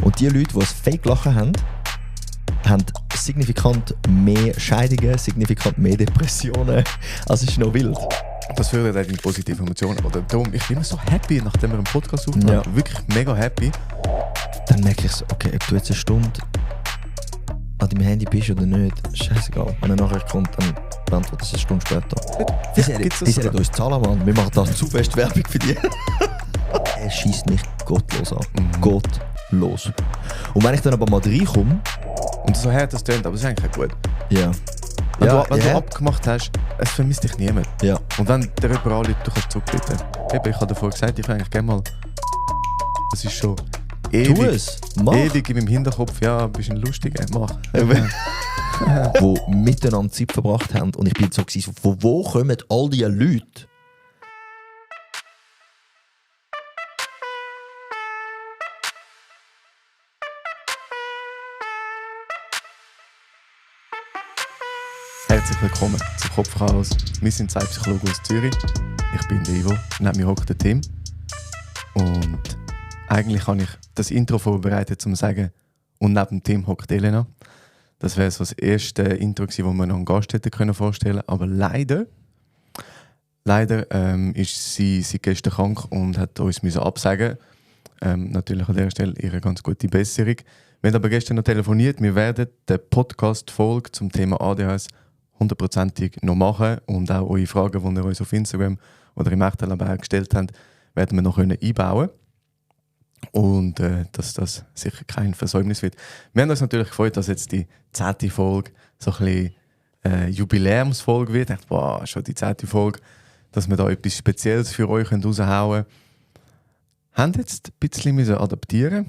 Und die Leute, die ein Fake-Lachen haben, haben signifikant mehr Scheidungen, signifikant mehr Depressionen. Also es ist noch wild. Das fördert halt die positive Emotionen. Oder darum, ich bin immer so happy, nachdem wir einen Podcast aufnehmen. Ja. Wirklich mega happy. Dann merke ich so, okay, ob du jetzt eine Stunde an deinem Handy bist oder nicht, scheißegal. Wenn eine Nachricht kommt, dann beantwortest du eine Stunde später. Die sollen uns zahlen, Mann. Wir machen das zu fest Werbung für die. Er schießt mich gottlos an. Gottlos. Und wenn ich dann aber mal reinkomme... Und so hart das tönt, aber es ist eigentlich gut. Ja. Wenn du abgemacht hast, es vermisst dich niemand. Ja. Und wenn der jemand anruft, du kannst zurückrufen. Ich habe davor gesagt, ich will eigentlich gerne mal... Das ist schon ewig in meinem Hinterkopf. Ja, bist ein Lustiger, mach. Wo miteinander Zeit verbracht haben. Und ich bin so gewesen, von wo kommen all diese Leute? Herzlich willkommen zu Kopfchaos. Wir sind zwei Psychologen aus Zürich. Ich bin der Ivo, neben mir hockt der Tim. Und eigentlich habe ich das Intro vorbereitet, um zu sagen, und neben Tim hockt Elena. Das wäre so das erste Intro gewesen, das wir noch einen Gast hätten vorstellen können. Aber leider ist sie gestern krank und hat uns absagen. Natürlich an dieser Stelle ihre ganz gute Besserung. Wir haben aber gestern noch telefoniert. Wir werden die Podcast-Folge zum Thema ADHS 100%ig noch machen und auch eure Fragen, die ihr uns auf Instagram oder im echten Leben auch gestellt habt, werden wir noch einbauen und dass das sicher kein Versäumnis wird. Wir haben uns natürlich gefreut, dass jetzt die 10. Folge so ein bisschen Jubiläumsfolge wird. Ich dachte, wow, schon die 10. Folge, dass wir da etwas Spezielles für euch raushauen können. Haben jetzt ein bisschen adaptieren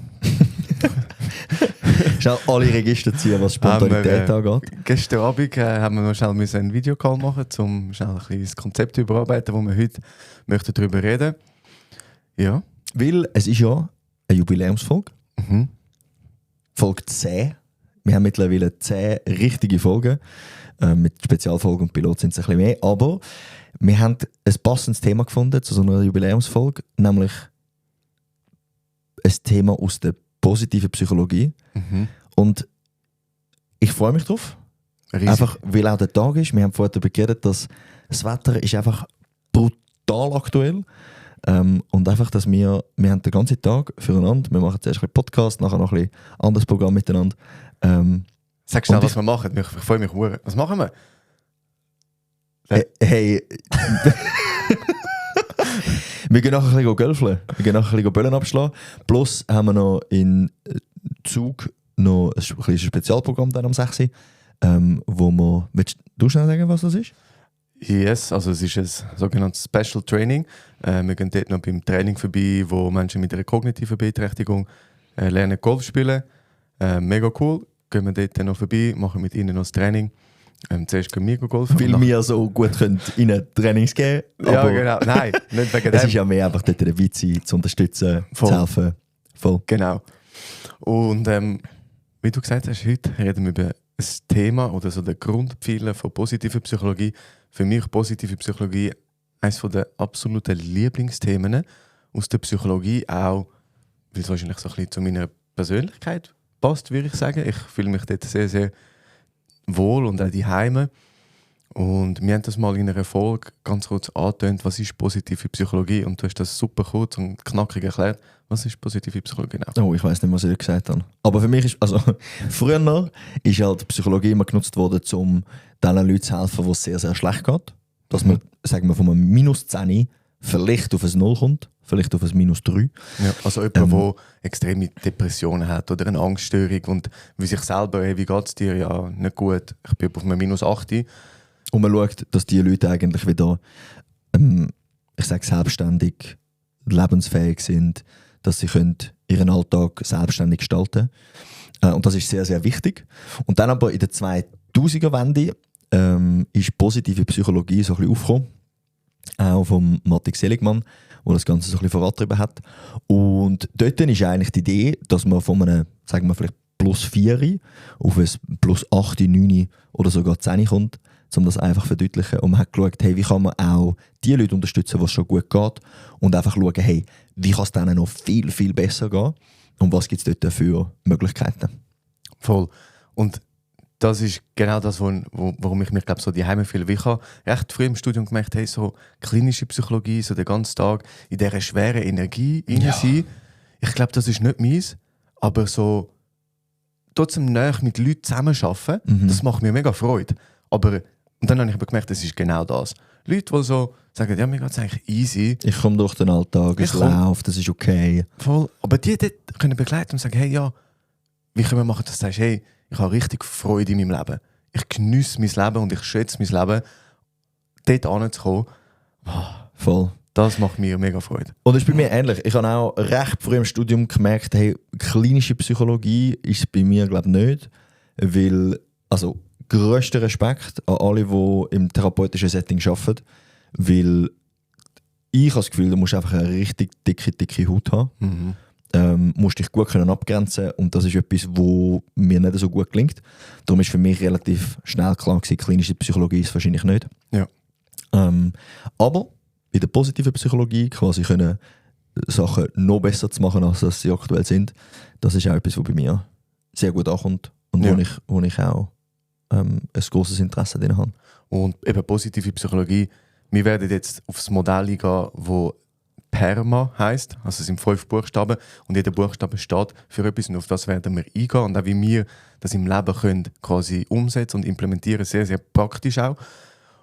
Schnell alle Register ziehen, was Spontanität angeht. Gestern Abend haben wir noch schnell einen Videocall machen, um schnell ein bisschen das Konzept zu überarbeiten, wo wir heute darüber reden möchten. Ja. Weil es ist ja eine Jubiläumsfolge. Mhm. Folge 10. Wir haben mittlerweile 10 richtige Folgen. Mit Spezialfolgen und Pilot sind es ein bisschen mehr. Aber wir haben ein passendes Thema gefunden zu so einer Jubiläumsfolge, nämlich ein Thema aus der positiven Psychologie. Mhm. Und ich freue mich drauf. Riesig. Einfach, weil auch der Tag ist. Wir haben vorher darüber geredet, dass das Wetter ist einfach brutal aktuell. Und einfach, dass wir haben den ganzen Tag füreinander. Wir machen zuerst ein bisschen Podcast, nachher noch ein bisschen anderes Programm miteinander. Sag schnell, was wir machen. Ich freue mich sehr. Was machen wir? Hey. Wir gehen nachher ein bisschen gölfeln. Wir gehen nachher ein bisschen Böllen abschlagen. Plus haben wir noch in Zug noch ein kleines Spezialprogramm dann am 6. Wo wir... Willst du schnell sagen, was das ist? Yes, also es ist ein sogenanntes Special Training. Wir gehen dort noch beim Training vorbei, wo Menschen mit einer kognitiven Beeinträchtigung lernen Golf spielen. Mega cool. Gehen wir dort noch vorbei, machen mit ihnen noch das Training. Zuerst gehen wir golfen. Weil wir so gut können ihnen Trainings geben können. Ja, genau. Nein, nicht wegen dem. Es ist ja mehr einfach dort dabei zu sein, zu unterstützen, voll. Zu helfen. Voll. Genau. Und wie du gesagt hast, heute reden wir über ein Thema oder so der Grundpfeiler von positiver Psychologie. Für mich positive Psychologie eines der absoluten Lieblingsthemen aus der Psychologie, auch weil es wahrscheinlich so ein bisschen zu meiner Persönlichkeit passt, würde ich sagen. Ich fühle mich dort sehr, sehr wohl und auch die Heime. Und wir haben das mal in einer Folge ganz kurz angetönt, was ist positive Psychologie, und du hast das super kurz und knackig erklärt. Was ist positive Psychologie genau? Oh, ich weiss nicht, was ich gesagt habe. Aber für mich ist, also früher ist halt Psychologie immer genutzt worden, um den Leuten zu helfen, wo es sehr, sehr schlecht geht. Dass man, sagen wir, von einem minus 10 vielleicht auf ein 0 kommt, vielleicht auf ein minus 3. Ja, also jemand, der extreme Depressionen hat oder eine Angststörung und wie sich selber, hey, wie geht es dir? Ja, nicht gut, ich bin auf einem minus 8. Und man schaut, dass die Leute eigentlich wieder, ich sage, selbstständig, lebensfähig sind, dass sie ihren Alltag selbstständig gestalten können. Und das ist sehr, sehr wichtig. Und dann aber in der 2000er-Wende ist positive Psychologie so ein bisschen aufgekommen. Auch vom Matthias Seligmann, der das Ganze so ein bisschen vorangetrieben hat. Und dort ist eigentlich die Idee, dass man von einem, sagen wir vielleicht plus 4 auf ein plus 8, 9 oder sogar 10 kommt, um das einfach zu verdeutlichen. Und man hat geschaut, hey, wie kann man auch die Leute unterstützen, was schon gut geht, und einfach schauen, hey, wie kann es denen noch viel, viel besser gehen. und was gibt es dort für Möglichkeiten. Voll. Und das ist genau das, warum ich mich glaube so die Heime fühle. Weil ich habe recht früh im Studium gemerkt, hey, so klinische Psychologie, so den ganzen Tag in dieser schweren Energie rein sein. Ich glaube, das ist nicht meins, aber so trotzdem näher mit Leuten zusammenarbeiten, das macht mir mega Freude. Und dann habe ich aber gemerkt, das ist genau das. Leute, die so sagen, ja, mir geht es eigentlich easy. Ich komme durch den Alltag, es läuft, das ist okay. Voll. Aber die dort können begleiten und sagen, hey, ja, wie können wir machen, dass du sagst, hey, ich habe richtig Freude in meinem Leben. Ich geniesse mein Leben und ich schätze mein Leben. Dort anzukommen, Voll. das macht mir mega Freude. Und das ist bei mir ähnlich. Ich habe auch recht früh im Studium gemerkt, hey, klinische Psychologie ist bei mir, glaube ich, nicht. Weil, also, grösster Respekt an alle, die im therapeutischen Setting arbeiten. Weil ich habe das Gefühl, du musst einfach eine richtig dicke Haut haben. Musst dich gut können abgrenzen und das ist etwas, wo mir nicht so gut gelingt. Darum ist für mich relativ schnell klar gewesen, klinische Psychologie ist wahrscheinlich nicht. Ja. Aber in der positiven Psychologie quasi können Sachen noch besser zu machen, als sie aktuell sind, das ist auch etwas, was bei mir sehr gut ankommt und wo ich auch ein grosses Interesse daran habe. Und eben positive Psychologie, wir werden jetzt aufs Modell eingehen, wo PERMA heisst, also es sind 5 Buchstaben und jeder Buchstabe steht für etwas und auf das werden wir eingehen und auch wie wir das im Leben können quasi umsetzen und implementieren, sehr, sehr praktisch auch.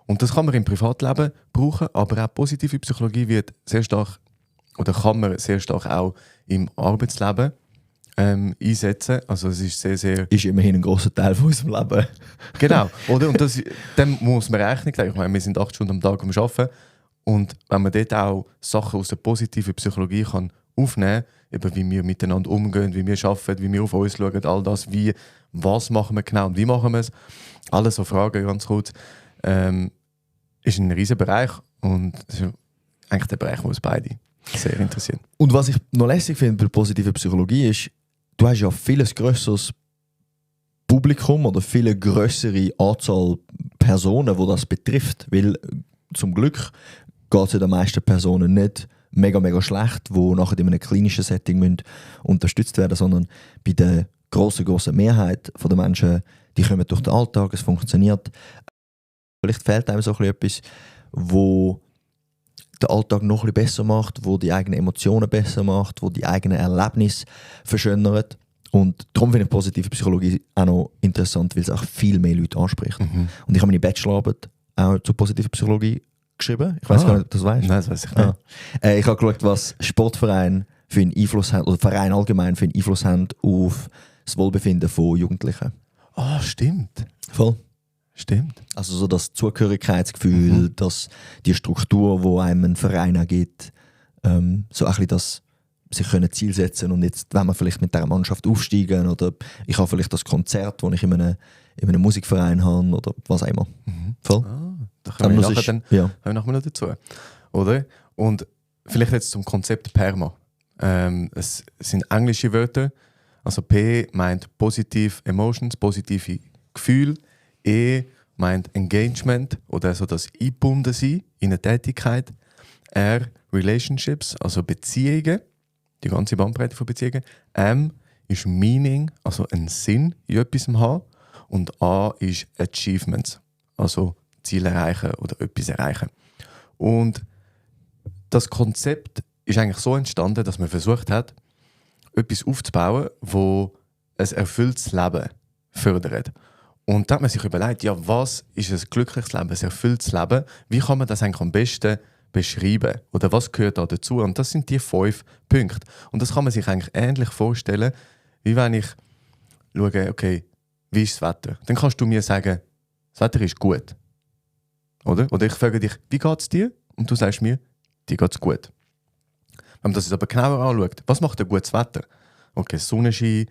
Und das kann man im Privatleben brauchen, aber auch positive Psychologie wird sehr stark oder kann man sehr stark auch im Arbeitsleben einsetzen. Also es ist sehr, sehr... Ist immerhin ein grosser Teil von unserem Leben. Genau, oder? Und dem muss man Rechnung tragen. Ich meine, wir sind 8 Stunden am Tag am Arbeiten. Und wenn man dort auch Sachen aus der positiven Psychologie kann aufnehmen kann, eben wie wir miteinander umgehen, wie wir arbeiten, wie wir auf uns schauen, all das, was machen wir genau und wie machen wir es, alles so Fragen ganz kurz, ist ein riesen Bereich und das ist eigentlich der Bereich, der uns beide sehr interessiert. Und was ich noch lässig finde bei positive Psychologie ist, du hast ja vieles grösseres Publikum oder viel grössere Anzahl Personen, die das betrifft, weil zum Glück geht es ja den meisten Personen nicht mega schlecht, die nachher in einem klinischen Setting müssen unterstützt werden, sondern bei der grossen Mehrheit der Menschen, die kommen durch den Alltag, es funktioniert. Vielleicht fehlt einem so etwas, wo den Alltag noch ein bisschen besser macht, wo die eigenen Emotionen besser macht, wo die eigenen Erlebnisse verschönert. Und darum finde ich positive Psychologie auch noch interessant, weil es auch viel mehr Leute anspricht. Und ich habe meine Bachelorarbeit auch zur positiven Psychologie geschrieben. Ich weiß gar nicht, ob du das weißt. Nein, das weiß ich nicht. Ich habe geschaut, was Sportvereine für einen Einfluss haben, oder Vereine allgemein für einen Einfluss haben auf das Wohlbefinden von Jugendlichen. Ah, stimmt. Voll. Stimmt. Also so das Zugehörigkeitsgefühl, dass die Struktur, die einem ein Verein auch gibt, so ein bisschen das sich können Ziel setzen und jetzt, wenn wir vielleicht mit dieser Mannschaft aufsteigen oder ich habe vielleicht das Konzert, das ich in einem Musikverein habe oder was auch immer. Voll. Da kommen wir nachher noch dazu. Oder? Und vielleicht jetzt zum Konzept PERMA. Es sind englische Wörter. Also P meint Positive Emotions, positive Gefühle. E meint Engagement oder so das Eingebundensein in eine Tätigkeit. R Relationships, also Beziehungen. Die ganze Bandbreite von Beziehungen. M ist Meaning, also einen Sinn in etwas haben. Und A ist Achievements, also Ziele erreichen oder etwas erreichen. Und das Konzept ist eigentlich so entstanden, dass man versucht hat, etwas aufzubauen, wo ein erfülltes Leben fördert. Und da hat man sich überlegt, ja, was ist ein glückliches Leben, ein erfülltes Leben? Wie kann man das eigentlich am besten beschreiben? Oder was gehört da dazu? Und das sind die 5 Punkte. Und das kann man sich eigentlich ähnlich vorstellen, wie wenn ich schaue, okay, wie ist das Wetter? Dann kannst du mir sagen, das Wetter ist gut. Oder ich frage dich, wie geht es dir? Und du sagst mir, dir geht es gut. Wenn man das jetzt aber genauer anschaut, was macht ein gutes Wetter? Okay, Sonnenschein,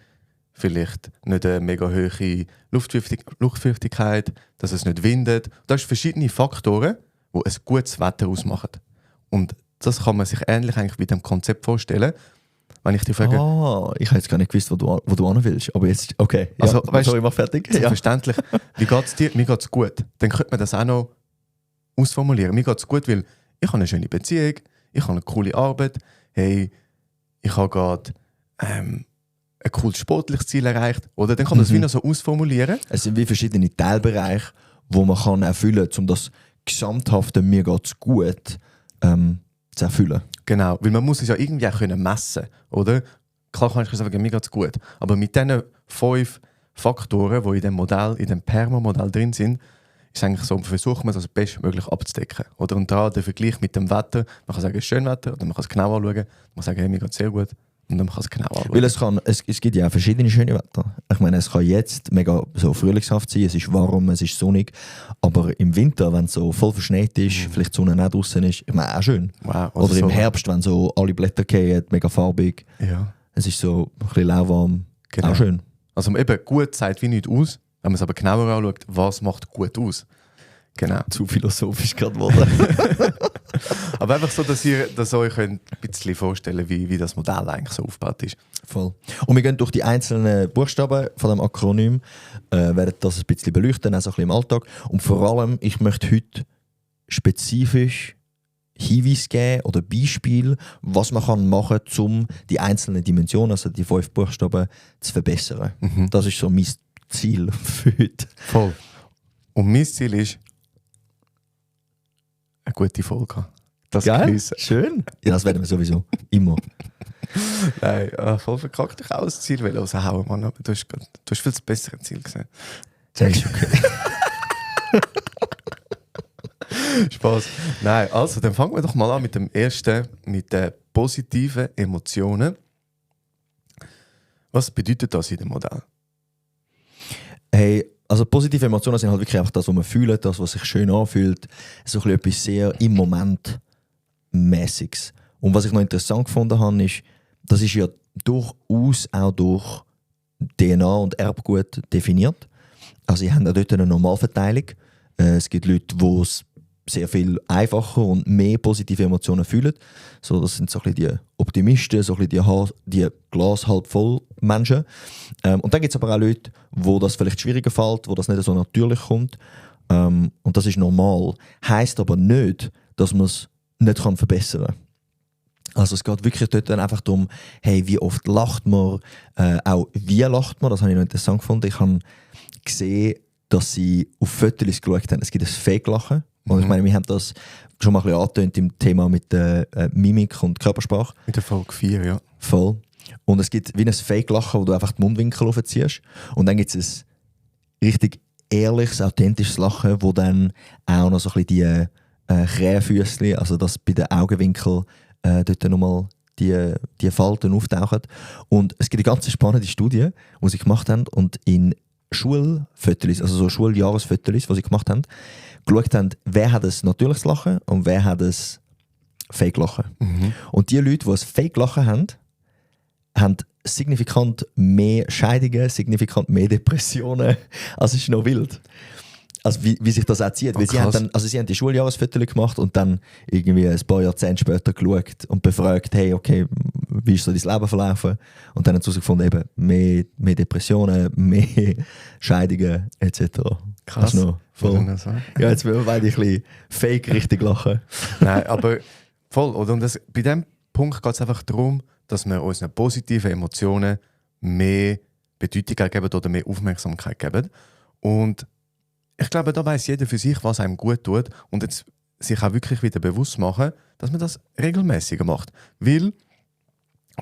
vielleicht nicht eine mega hohe Luftfeuchtigkeit, dass es nicht windet. Da sind verschiedene Faktoren, die ein gutes Wetter ausmachen. Und das kann man sich ähnlich eigentlich mit dem Konzept vorstellen. Wenn ich dich frage... ich habe jetzt gar nicht gewusst, wo du hin willst. Aber jetzt, okay. Ja, also, weißt, sorry, mach fertig. Ja. Verständlich. Wie geht es dir? Mir geht es gut. Dann könnte man das auch noch ausformulieren. Mir geht es gut, weil ich habe eine schöne Beziehung, ich habe eine coole Arbeit, hey, ich habe gerade ein cooles sportliches Ziel erreicht, oder? Dann kann man das wieder so ausformulieren. Es sind wie verschiedene Teilbereiche, wo man kann erfüllen kann, um das gesamthafte «Mir geht's gut» zu erfüllen. Genau, weil man muss es ja irgendwie auch können messen, oder? Klar kann ich sagen, mir geht's gut, aber mit diesen 5 Faktoren, die in dem Modell, in dem Perma-Modell drin sind, ist eigentlich so, versucht man das bestmöglich abzudecken. Oder? Und da der Vergleich mit dem Wetter, man kann sagen, es ist schön Wetter, oder man kann es genau anschauen, man kann sagen, hey, mir geht's sehr gut, und dann kann es genau anschauen. Weil es gibt ja auch verschiedene schöne Wetter. Ich meine, es kann jetzt mega so frühlingshaft sein, es ist warm, es ist sonnig, aber im Winter, wenn es so voll verschneit ist, vielleicht die Sonne nicht draußen ist, ich meine, auch schön. Wow, oder so im Herbst, wenn so alle Blätter fallen, mega farbig, ja. Es ist so ein bisschen lauwarm, Genau. auch schön. Also eben, gut sagt wie nichts aus, wenn man es aber genauer anschaut, was macht gut aus. Genau. Zu philosophisch gerade geworden. Aber einfach so, dass ihr euch ein bisschen vorstellen könnt, wie das Modell eigentlich so aufgebaut ist. Voll. Und wir gehen durch die einzelnen Buchstaben von dem Akronym, werden das ein bisschen beleuchten, auch so ein bisschen im Alltag. Und vor allem, ich möchte heute spezifisch Hinweise geben oder Beispiele, was man kann machen kann, um die einzelnen Dimensionen, also die 5 Buchstaben, zu verbessern. Das ist so mein Ziel für heute. Voll. Und mein Ziel ist, eine gute Folge. Das Geil, geniessen. schön. Ja, das werden wir sowieso. Immer. Nein, voll verkackt. Ich auch das Ziel raushauen, Mann. Aber du hast viel das bessere Ziel gesehen. Das ist okay. Spaß. Nein, also dann fangen wir doch mal an mit dem ersten, mit den positiven Emotionen. Was bedeutet das in dem Modell? Hey, also positive Emotionen sind halt wirklich einfach das, was man fühlt, das, was sich schön anfühlt. So ein bisschen etwas sehr im Moment mäßiges. Und was ich noch interessant gefunden habe, ist, das ist ja durchaus auch durch DNA und Erbgut definiert. Also sie haben ja dort eine Normalverteilung. Es gibt Leute, die es sehr viel einfacher und mehr positive Emotionen fühlen. So, das sind so ein bisschen die Optimisten, so ein bisschen die Glas halb voll Menschen. Und dann gibt es aber auch Leute, wo das vielleicht schwieriger fällt, wo das nicht so natürlich kommt. Und das ist normal. Heisst aber nicht, dass man es nicht verbessern kann. Also es geht wirklich dort dann einfach darum, hey, wie oft lacht man, auch wie lacht man, das habe ich noch interessant gefunden. Ich habe gesehen, dass sie auf Fotos geschaut haben. Es gibt ein Fake-Lachen. Und ich meine, wir haben das schon mal ein bisschen angetönt im Thema mit Mimik und Körpersprache. Mit der Folge 4, ja. Voll. Und es gibt wie ein Fake-Lachen, wo du einfach die Mundwinkel aufziehst. Und dann gibt es ein richtig ehrliches, authentisches Lachen, wo dann auch noch so ein bisschen die Krähenfüßchen, also dass bei den Augenwinkeln dort nochmal die Falten auftauchen. Und es gibt eine ganz spannende Studie, die sie gemacht haben und in Schulfotos, also so Schuljahresfotos, die sie gemacht haben, geschaut haben, wer hat ein natürliches Lachen und wer hat ein Fake-Lachen. Und die Leute, die ein Fake-Lachen haben, haben signifikant mehr Scheidungen, signifikant mehr Depressionen. Also es ist noch wild. Also wie sich das auch zieht. Weil sie haben die Schuljahresfotos gemacht und dann irgendwie ein paar Jahrzehnte später geschaut und befragt, hey, okay, wie ist so dein Leben verlaufen? Und dann haben sie herausgefunden, eben mehr Depressionen, mehr Scheidungen etc. Krass. Noch voll. Ja, jetzt will ich ein bisschen fake richtig lachen. Nein, aber voll. Oder? Und bei diesem Punkt geht es einfach darum, dass wir unseren positiven Emotionen mehr Bedeutung geben oder mehr Aufmerksamkeit geben. Und ich glaube, da weiss jeder für sich, was einem gut tut und jetzt sich auch wirklich wieder bewusst machen, dass man das regelmäßiger macht. Weil,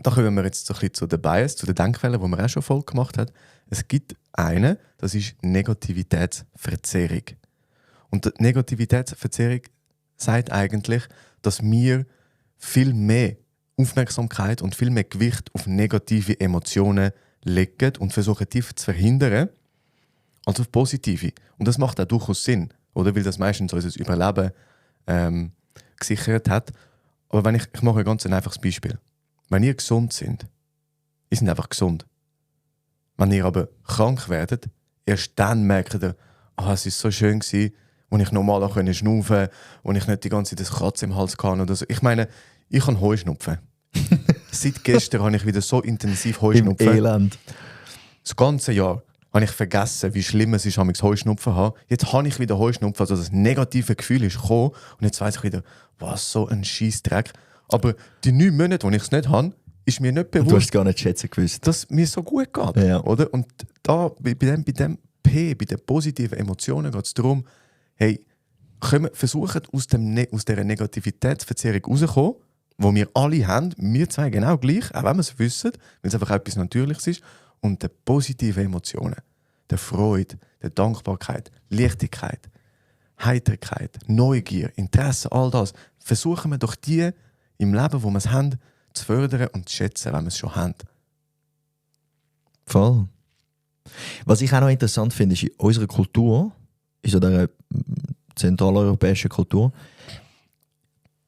da kommen wir jetzt so ein bisschen zu den Bias, zu den Denkfällen, die man auch schon voll gemacht hat. Es gibt einen, das ist Negativitätsverzerrung. Und die Negativitätsverzerrung sagt eigentlich, dass wir viel mehr Aufmerksamkeit und viel mehr Gewicht auf negative Emotionen legen und versuchen, die zu verhindern, als auf positive. Und das macht auch durchaus Sinn, oder? Weil das meistens unser Überleben gesichert hat. Aber ich mache ein ganz einfaches Beispiel. Wenn ihr gesund seid, ihr seid einfach gesund. Wenn ihr aber krank werdet, erst dann merkt ihr, es war so schön gewesen, als ich normal auch schnaufen konnte, als ich nicht die ganze Zeit das Kratz im Hals hatte oder so. Ich meine, ich habe Heuschnupfen. Seit gestern habe ich wieder so intensiv Heuschnupfen. Im Elend. Das ganze Jahr habe ich vergessen, wie schlimm es ist, wenn ich Heuschnupfen habe. Jetzt habe ich wieder Heuschnupfen, also das negative Gefühl ist gekommen und jetzt weiss ich wieder, was so ein Scheissdreck. Aber die 9 Monate, wo ich es nicht habe, ist mir nicht Und du hast bewusst, es gar nicht schätzen gewusst. dass es mir so gut geht. Ja. Oder? Und da, bei dem P, bei den positiven Emotionen geht es darum, hey, versuchen aus dieser Negativitätsverzerrung rauszukommen, die wir alle haben, wir zwei genau gleich, auch wenn wir es wissen, weil es einfach etwas Natürliches ist, und die positiven Emotionen, der Freude, der Dankbarkeit, Leichtigkeit, Heiterkeit, Neugier, Interesse, all das, versuchen wir doch die im Leben, wo wir es haben, zu fördern und zu schätzen, wenn wir es schon haben. Voll. Was ich auch noch interessant finde, ist in unserer Kultur, in so dieser zentraleuropäischen Kultur,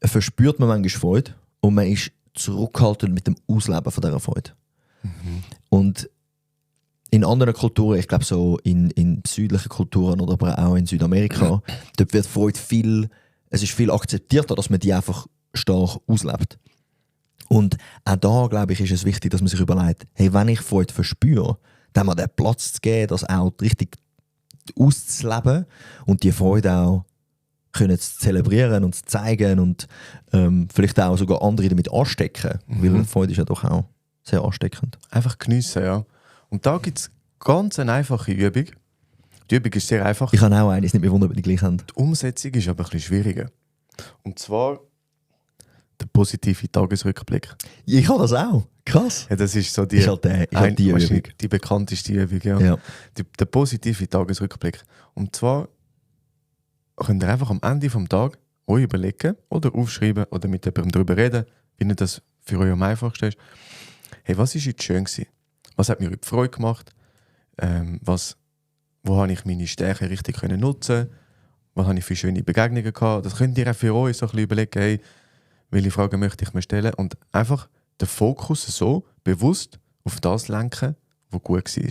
verspürt man manchmal Freude und man ist zurückhaltend mit dem Ausleben von dieser Freude. Und in anderen Kulturen, ich glaube so in südlichen Kulturen oder aber auch in Südamerika, dort wird Freude es ist viel akzeptierter, dass man die einfach stark auslebt. Und auch da, glaube ich, ist es wichtig, dass man sich überlegt, hey, wenn ich Freude verspüre, dann mal den Platz zu geben, das auch richtig auszuleben und die Freude auch können zu zelebrieren und zu zeigen und vielleicht auch sogar andere damit anstecken. Weil Freude ist ja doch auch sehr ansteckend. Einfach geniessen, ja. Und da gibt es ganz eine einfache Übung. Die Übung ist sehr einfach. Ich habe auch eine, es nicht mehr wundern, ob wir die gleich haben. Die Umsetzung ist aber ein bisschen schwieriger. Und zwar der positive Tagesrückblick. Ich habe das auch. Krass. Ja, das ist so die, Ist halt die wahrscheinlich Übung. die bekannteste Übung. Ja. Ja. Der positive Tagesrückblick. Und zwar könnt ihr einfach am Ende des Tages euch überlegen oder aufschreiben oder mit jemandem darüber reden, wie ihr das für euch am einfachsten ist. Hey, was war heute schön gewesen? Was hat mir heute Freude gemacht? Wo habe ich meine Stärken richtig können nutzen? Was habe ich für schöne Begegnungen gehabt? Das könnt ihr auch für euch so ein bisschen überlegen, hey, welche Fragen möchte ich mir stellen? Und einfach den Fokus so bewusst auf das lenken, was gut war.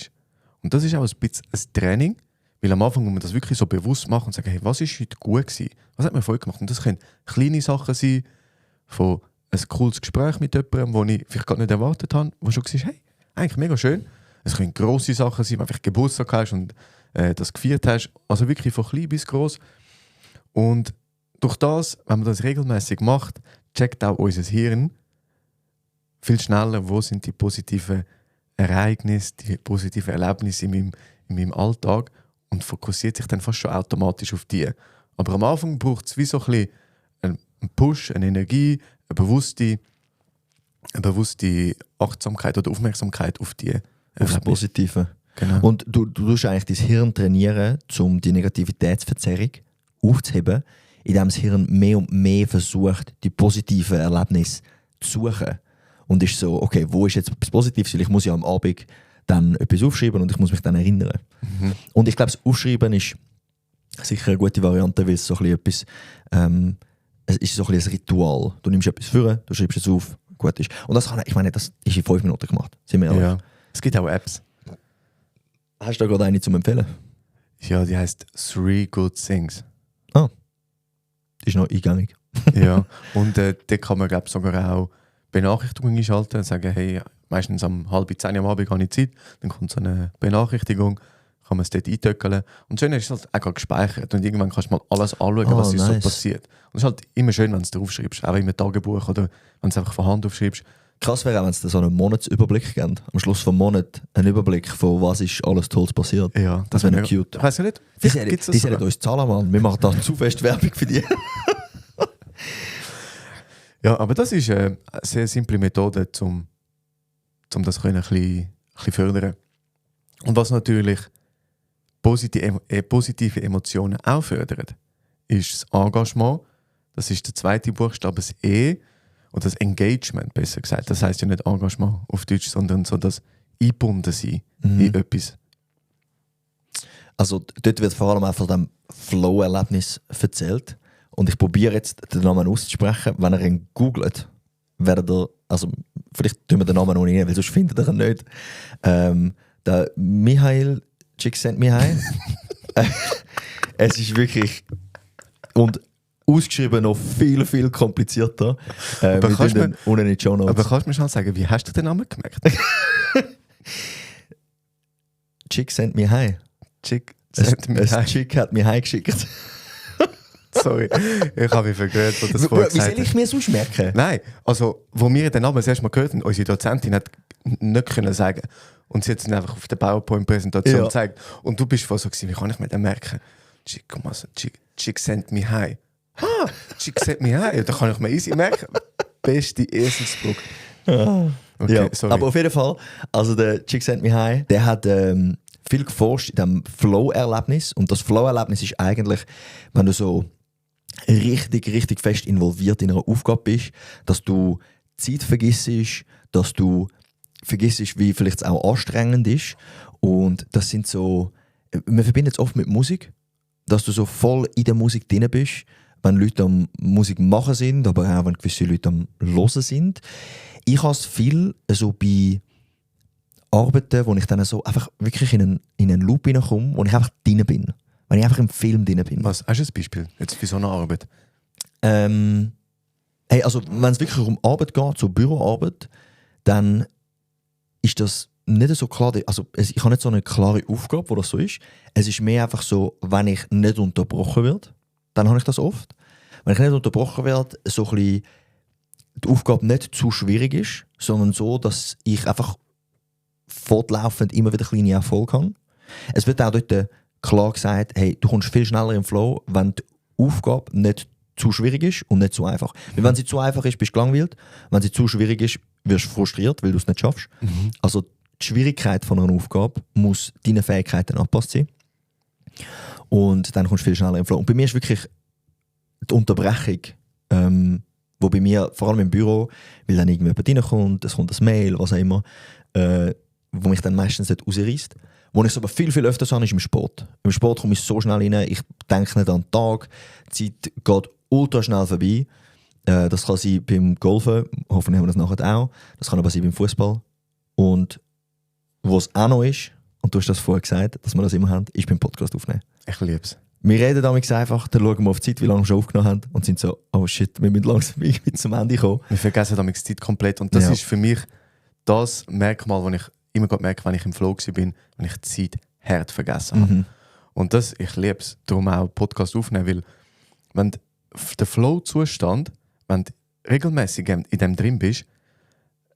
Und das ist auch ein bisschen ein Training, weil am Anfang muss man das wirklich so bewusst machen und sagen, hey, was ist heute gut gewesen? Was hat mir Freude gemacht? Und das können kleine Sachen sein, von ein cooles Gespräch mit jemandem, das ich vielleicht gar nicht erwartet habe, wo schon gesagt hey, eigentlich mega schön. Es können grosse Sachen sein, wenn du Geburtstag hast und das gefeiert hast. Also wirklich von klein bis gross. Und durch das, wenn man das regelmäßig macht, checkt auch unser Hirn viel schneller, wo sind die positiven Ereignisse, die positiven Erlebnisse in meinem Alltag und fokussiert sich dann fast schon automatisch auf die. Aber am Anfang braucht es wie so ein bisschen einen Push, eine Energie, eine bewusste Achtsamkeit oder Aufmerksamkeit auf die Aufs Positive. Genau. Und du tust eigentlich dein Hirn trainieren, um die Negativitätsverzerrung aufzuheben, indem das Hirn mehr und mehr versucht, die positiven Erlebnisse zu suchen. Und ist so, okay, wo ist jetzt etwas Positives? Weil ich muss ja am Abend dann etwas aufschreiben und ich muss mich dann erinnern. Und ich glaube, das Aufschreiben ist sicher eine gute Variante, weil es so ein bisschen etwas, es ist so ein bisschen ein Ritual. Du nimmst etwas vor, du schreibst es auf, gut ist. Und das kann, ich meine, das ist in 5 Minuten gemacht, sind wir ehrlich. Ja. Es gibt auch Apps. Hast du da gerade eine zum Empfehlen? Ja, die heisst 3 Good Things. Die ist noch eingängig. Ja, und da kann man glaub, sogar auch Benachrichtigungen einschalten und sagen, hey, meistens um 9:30 am Abend habe ich Zeit, dann kommt so eine Benachrichtigung, kann man es dort eintöckeln. Und schön ist es halt auch gerade gespeichert und irgendwann kannst du mal alles anschauen, was ist so passiert. Und es ist halt immer schön, wenn du es drauf schreibst, auch im Tagebuch oder wenn du es einfach von Hand aufschreibst. Krass wäre auch, wenn es so einen Monatsüberblick gibt. Am Schluss des Monats einen Überblick von was ist alles Tolles passiert. Ja, das wäre cute. Ich weiss ja nicht, Die sollen uns zahlen, Mann. Wir machen da zu fest Werbung für die. Ja, aber das ist eine sehr simple Methode, um das ein bisschen fördern. Und was natürlich positive Emotionen auch fördert, ist das Engagement. Das ist der zweite Buchstabe, das E. Und das Engagement, besser gesagt. Das heisst ja nicht Engagement auf Deutsch, sondern so das Eingebundensein in etwas. Also dort wird vor allem auch von dem Flow-Erlebnis erzählt. Und ich probiere jetzt den Namen auszusprechen. Wenn ihr ihn googelt, werdet ihr, also vielleicht tun wir den Namen noch nicht, weil sonst findet ihr ihn nicht. Der Mihail Csikszentmihalyi. Es ist wirklich... Und ausgeschrieben noch viel, viel komplizierter. Aber wir kannst den unten in die Show Notes. Aber kannst du mir schon sagen, wie hast du den Namen gemerkt? Chick sent me hi. Chick Ein Chick hat mir hi geschickt. Sorry, ich habe mich vergehört, was das Wie vorher soll gesagt ich hat. mir sonst merken? Nein, also, wo wir den Namen das erste Mal gehört haben, unsere Dozentin hat nicht können sagen. Und sie hat es einfach auf der PowerPoint-Präsentation Ja. gezeigt. Und du bist voll so gewesen, wie kann ich mir den merken? Chick sent me high. Ah, Chick sent me high. Da kann ich mir easy merken. Beste Eselsbrücke. Okay, Ja, sorry. aber auf jeden Fall, also der Chick Sent Me High, der hat viel geforscht in diesem Flow-Erlebnis. Und das Flow-Erlebnis ist eigentlich, wenn du so richtig fest involviert in einer Aufgabe bist, dass du Zeit vergisst, dass du vergisst, wie vielleicht es auch anstrengend ist. Und das sind so, man verbindet es oft mit Musik, dass du so voll in der Musik drin bist, wenn Leute am Musik machen sind, aber auch wenn gewisse Leute am Hören sind. Ich habe es viel so bei Arbeiten, wo ich dann so einfach wirklich in einen Loop hineinkomme, wo ich einfach drin bin. Wenn ich einfach im Film drin bin. Was? Hast du ein Beispiel jetzt für so eine Arbeit? Hey, also wenn es wirklich um Arbeit geht, so Büroarbeit, dann ist das nicht so klar. Also ich habe nicht so eine klare Aufgabe, wo das so ist. Es ist mehr einfach so, wenn ich nicht unterbrochen werde, dann habe ich das oft. Wenn ich nicht unterbrochen werde, so ein bisschen die Aufgabe nicht zu schwierig ist, sondern so, dass ich einfach fortlaufend immer wieder kleine Erfolge habe. Es wird auch dort klar gesagt, hey, du kommst viel schneller im Flow, wenn die Aufgabe nicht zu schwierig ist und nicht zu einfach. Weil wenn sie zu einfach ist, bist du gelangweilt. Wenn sie zu schwierig ist, wirst du frustriert, weil du es nicht schaffst. Also die Schwierigkeit von einer Aufgabe muss deinen Fähigkeiten angepasst sein. Und dann kommst du viel schneller im Flow. Und bei mir ist wirklich die Unterbrechung, wo bei mir, vor allem im Büro, weil dann irgendjemand reinkommt, es kommt ein Mail, was auch immer, wo mich dann meistens nicht rausreißt. Wo ich es aber viel öfter habe, ist im Sport. Im Sport komme ich so schnell rein, ich denke nicht an den Tag, die Zeit geht ultra schnell vorbei. Das kann sein beim Golfen, hoffentlich haben wir das nachher auch. Das kann aber sein beim Fußball. Und was auch noch ist, und du hast das vorher gesagt, dass wir das immer haben, ist beim Podcast aufnehmen. Ich liebe es. Wir reden damals einfach, dann schauen wir auf die Zeit, wie lange wir schon aufgenommen haben und sind so, oh shit, wir müssen langsam irgendwie zum Ende kommen. Wir vergessen damit die Zeit komplett. Und das Ja. ist für mich das Merkmal, das ich immer merke, wenn ich im Flow bin, wenn ich die Zeit hart vergessen habe. Und das, ich liebe es, darum auch Podcast aufnehmen, weil wenn der Flow-Zustand, wenn du regelmäßig in dem drin bist,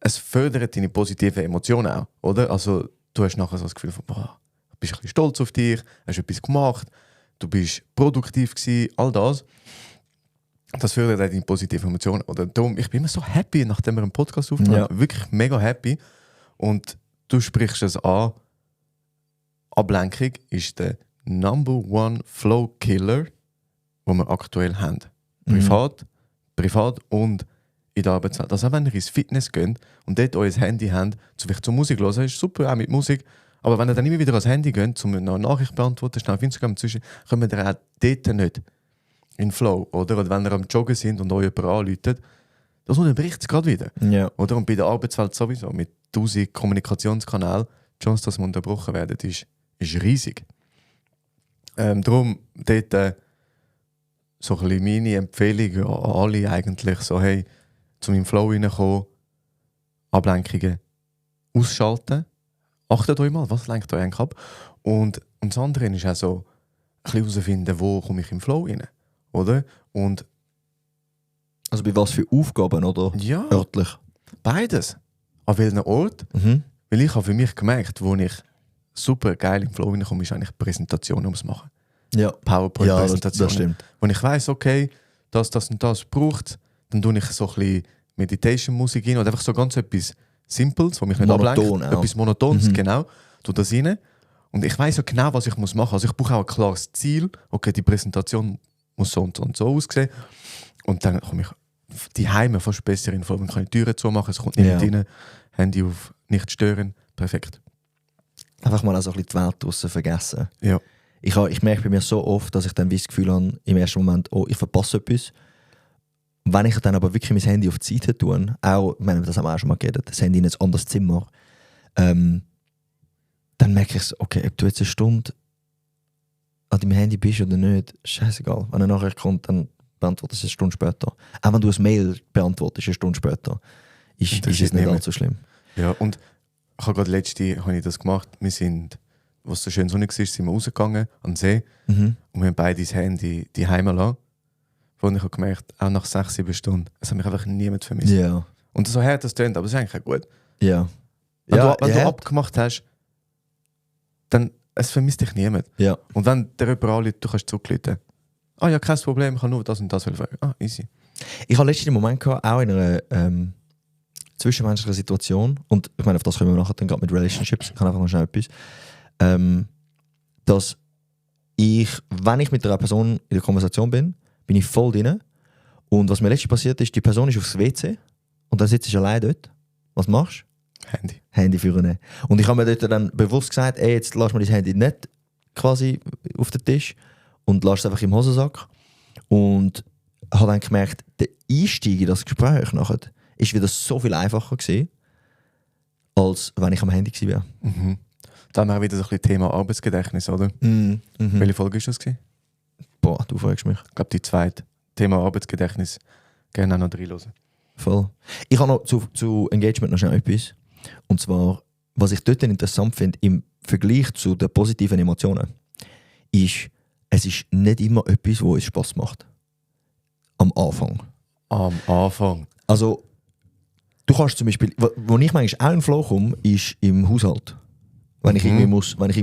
es fördert deine positiven Emotionen auch, oder? Also du hast nachher so das Gefühl von, boah, du bist ein bisschen stolz auf dich, hast etwas gemacht, du bist produktiv gewesen, all das. Das fördert auch deine positiven Emotionen. Oder darum, ich bin immer so happy, nachdem wir einen Podcast aufnehmen. Ja. Wirklich mega happy. Und du sprichst es an. Ablenkung ist der #1 Flow-Killer, den wir aktuell haben. Privat und in der Arbeitswelt. Also auch wenn ihr ins Fitness geht und dort euer Handy habt, vielleicht zur Musik hören, ist super, auch mit Musik. Aber wenn ihr dann immer wieder ans Handy geht, um eine Nachricht zu beantworten, schnell auf Instagram zwischen, kommt ihr auch dort nicht in Flow. Oder wenn ihr am Joggen sind und euch jemand anruft, das unterbricht es gerade wieder. Ja. Oder? Und bei der Arbeitswelt sowieso, mit 1000 Kommunikationskanälen, die Chance, dass wir unterbrochen werden, ist riesig. Darum dort so ein bisschen meine Empfehlung an alle eigentlich, so hey, zu meinem Flow reinkommen, Ablenkungen ausschalten. Achtet euch mal, was lenkt euch eigentlich ab? Und das andere ist auch so, ein bisschen herausfinden, wo komme ich im Flow rein, oder? Und Also bei was für Aufgaben, oder? ja, Örtlich. beides. An welchem Ort? Weil ich habe für mich gemerkt, wo ich super geil im Flow reinkomme, ist eigentlich Präsentationen machen. Ja. PowerPoint-Präsentationen. Das stimmt. Wenn ich weiss, okay, das und das braucht, dann tue ich so ein bisschen Meditation-Musik rein oder einfach so ganz etwas Simples, was mich nicht Monoton ablenkt. auch. Etwas Monotones, genau. Tu das rein. Und ich weiss ja genau, was ich machen muss. Also ich brauche auch ein klares Ziel. Okay, die Präsentation muss so und so aussehen. Und dann komme ich die Heime fast besser in Form. Dann kann ich die Türen zumachen, es kommt niemand rein. Handy auf, nicht stören. Perfekt. Einfach mal also ein bisschen die Welt draussen vergessen. Ja. Ich merke bei mir so oft, dass ich dann das Gefühl habe, im ersten Moment, oh, ich verpasse etwas. Wenn ich dann aber wirklich mein Handy auf die Seite tue, auch, ich meine, das haben wir auch schon mal geredet, das Handy in ein anderes Zimmer, dann merke ich, okay, ob du jetzt eine Stunde an deinem Handy bist oder nicht, scheißegal. Wenn eine Nachricht kommt, dann beantwortest du es eine Stunde später. Auch wenn du ein Mail beantwortest, eine Stunde später, ist es nicht allzu schlimm. Ja, und ich habe gerade letzte habe ich das gemacht. Wir sind, was so schön sonnig war, sind wir rausgegangen an den See und wir haben beide das Handy daheim gelassen. wo ich habe gemerkt, auch nach 6-7 Stunden, es hat mich einfach niemand vermisst. Ja. Und so hart das tönt, aber es ist eigentlich auch gut. Ja. Wenn, Ja, wenn ja. du abgemacht hast, dann es vermisst dich niemand. Ja. Und wenn der jemand anruft, du kannst zurückrufen. Ah ja, kein Problem, ich kann nur das und das fragen. Ah, easy. Ich habe letztens einen Moment gehabt, auch in einer zwischenmenschlichen Situation, und ich meine, auf das können wir nachher dann gerade mit Relationships, ich kann einfach noch schnell etwas, dass ich, wenn ich mit einer Person in der Konversation bin ich voll drin, und was mir letztens passiert ist, die Person ist aufs WC und dann sitzt ich allein dort. Was machst du? Handy führen. Und ich habe mir dort dann bewusst gesagt, ey, jetzt lass mir das Handy nicht quasi auf den Tisch und lass es einfach im Hosensack. Und habe dann gemerkt, der Einstieg in das Gespräch nachher ist wieder so viel einfacher gewesen, als wenn ich am Handy war. Mhm. Dann haben wir wieder so ein bisschen Thema Arbeitsgedächtnis, oder? Mhm. Welche Folge ist das gewesen? Boah, du fragst mich. Ich glaube, die zweite. Thema Arbeitsgedächtnis. Gerne auch noch reinhören. Voll. Ich habe noch zu Engagement noch schnell etwas. Und zwar, was ich dort interessant finde, im Vergleich zu den positiven Emotionen, ist, es ist nicht immer etwas, wo es Spaß macht. Am Anfang. Am Anfang. Also, du kannst zum Beispiel, wo ich manchmal auch in den Flow komme, ist im Haushalt. Wenn ich irgendwie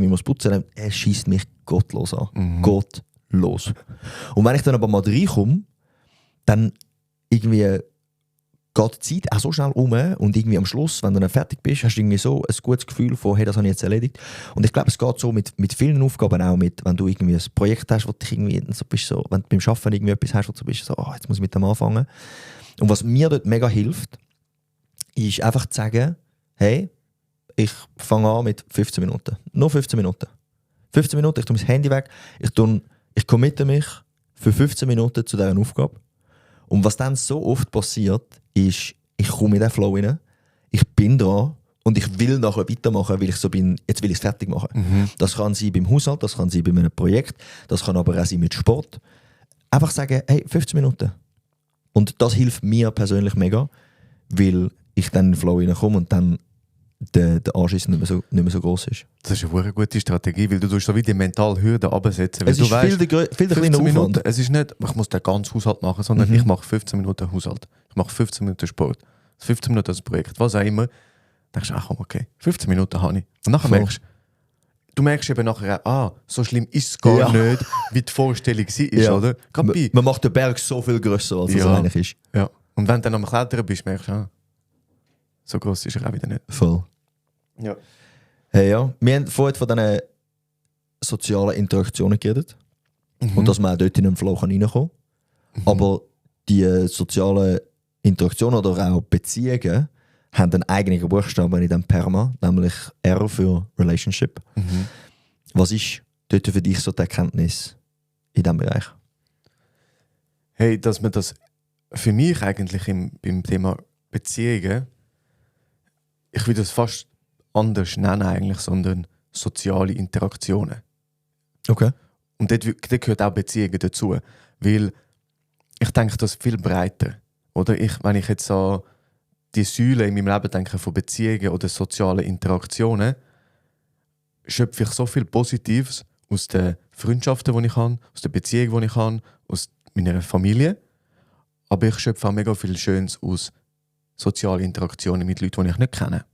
muss putzen, dann es schießt mich gottlos an. Gottlos. Und wenn ich dann aber mal reinkomme, dann irgendwie geht die Zeit auch so schnell um und irgendwie am Schluss, wenn du dann fertig bist, hast du irgendwie so ein gutes Gefühl von, hey, das habe ich jetzt erledigt. Und ich glaube, es geht so mit vielen Aufgaben auch, wenn du irgendwie ein Projekt hast, wo dich irgendwie so bist, so, wenn du beim Arbeiten irgendwie etwas hast, wo du bist so, oh, jetzt muss ich mit dem anfangen. Und was mir dort mega hilft, ist einfach zu sagen, hey, ich fange an mit 15 Minuten. Nur 15 Minuten. 15 Minuten, ich tue mein Handy weg, ich committe mich für 15 Minuten zu dieser Aufgabe. Und was dann so oft passiert, ist, ich komme in den Flow rein, ich bin dran und ich will nachher weitermachen, weil ich so bin, jetzt will ich es fertig machen. Das kann sein beim Haushalt, das kann sein bei einem Projekt, das kann aber auch sein mit Sport. Einfach sagen, hey, 15 Minuten. Und das hilft mir persönlich mega, weil ich dann in den Flow reinkomme und dann der Anschiss nicht mehr so gross ist. Das ist eine gute Strategie, weil du so wie die mentale Hürde runtersetzen. Es du ist weißt, viel der kleiner Minuten, Aufwand. es ist nicht, ich muss den ganzen Haushalt machen, sondern ich mache 15 Minuten Haushalt. Ich mache 15 Minuten Sport. 15 Minuten das Projekt, was auch immer. Dann denkst du, ach komm, okay, 15 Minuten habe ich. Und nachher merkst du eben nachher, so schlimm ist es gar nicht, wie die Vorstellung war, oder? Man macht den Berg so viel grösser, als es eigentlich ist. Ja. Und wenn du dann am Klettern bist, merkst du, so gross ist er auch wieder nicht. Voll. Ja. Hey, ja. Wir haben vorhin von diesen sozialen Interaktionen geredet. Und dass man auch dort in den Flow reinkommen kann. Aber die sozialen Interaktionen oder auch Beziehungen haben einen eigenen Buchstaben in dem PERMA, nämlich R für Relationship. Was ist dort für dich so die Erkenntnis in diesem Bereich? Hey, dass man das für mich eigentlich beim Thema Beziehungen, ich würde das fast anders nennen eigentlich, sondern soziale Interaktionen. Okay. Und dort gehört auch Beziehungen dazu. Weil ich denke, das ist viel breiter. Oder wenn ich jetzt an die Säule in meinem Leben denke von Beziehungen oder sozialen Interaktionen, schöpfe ich so viel Positives aus den Freundschaften, die ich habe, aus den Beziehungen, die ich habe, aus meiner Familie. Aber ich schöpfe auch mega viel Schönes aus sozialen Interaktionen mit Leuten, die ich nicht kenne.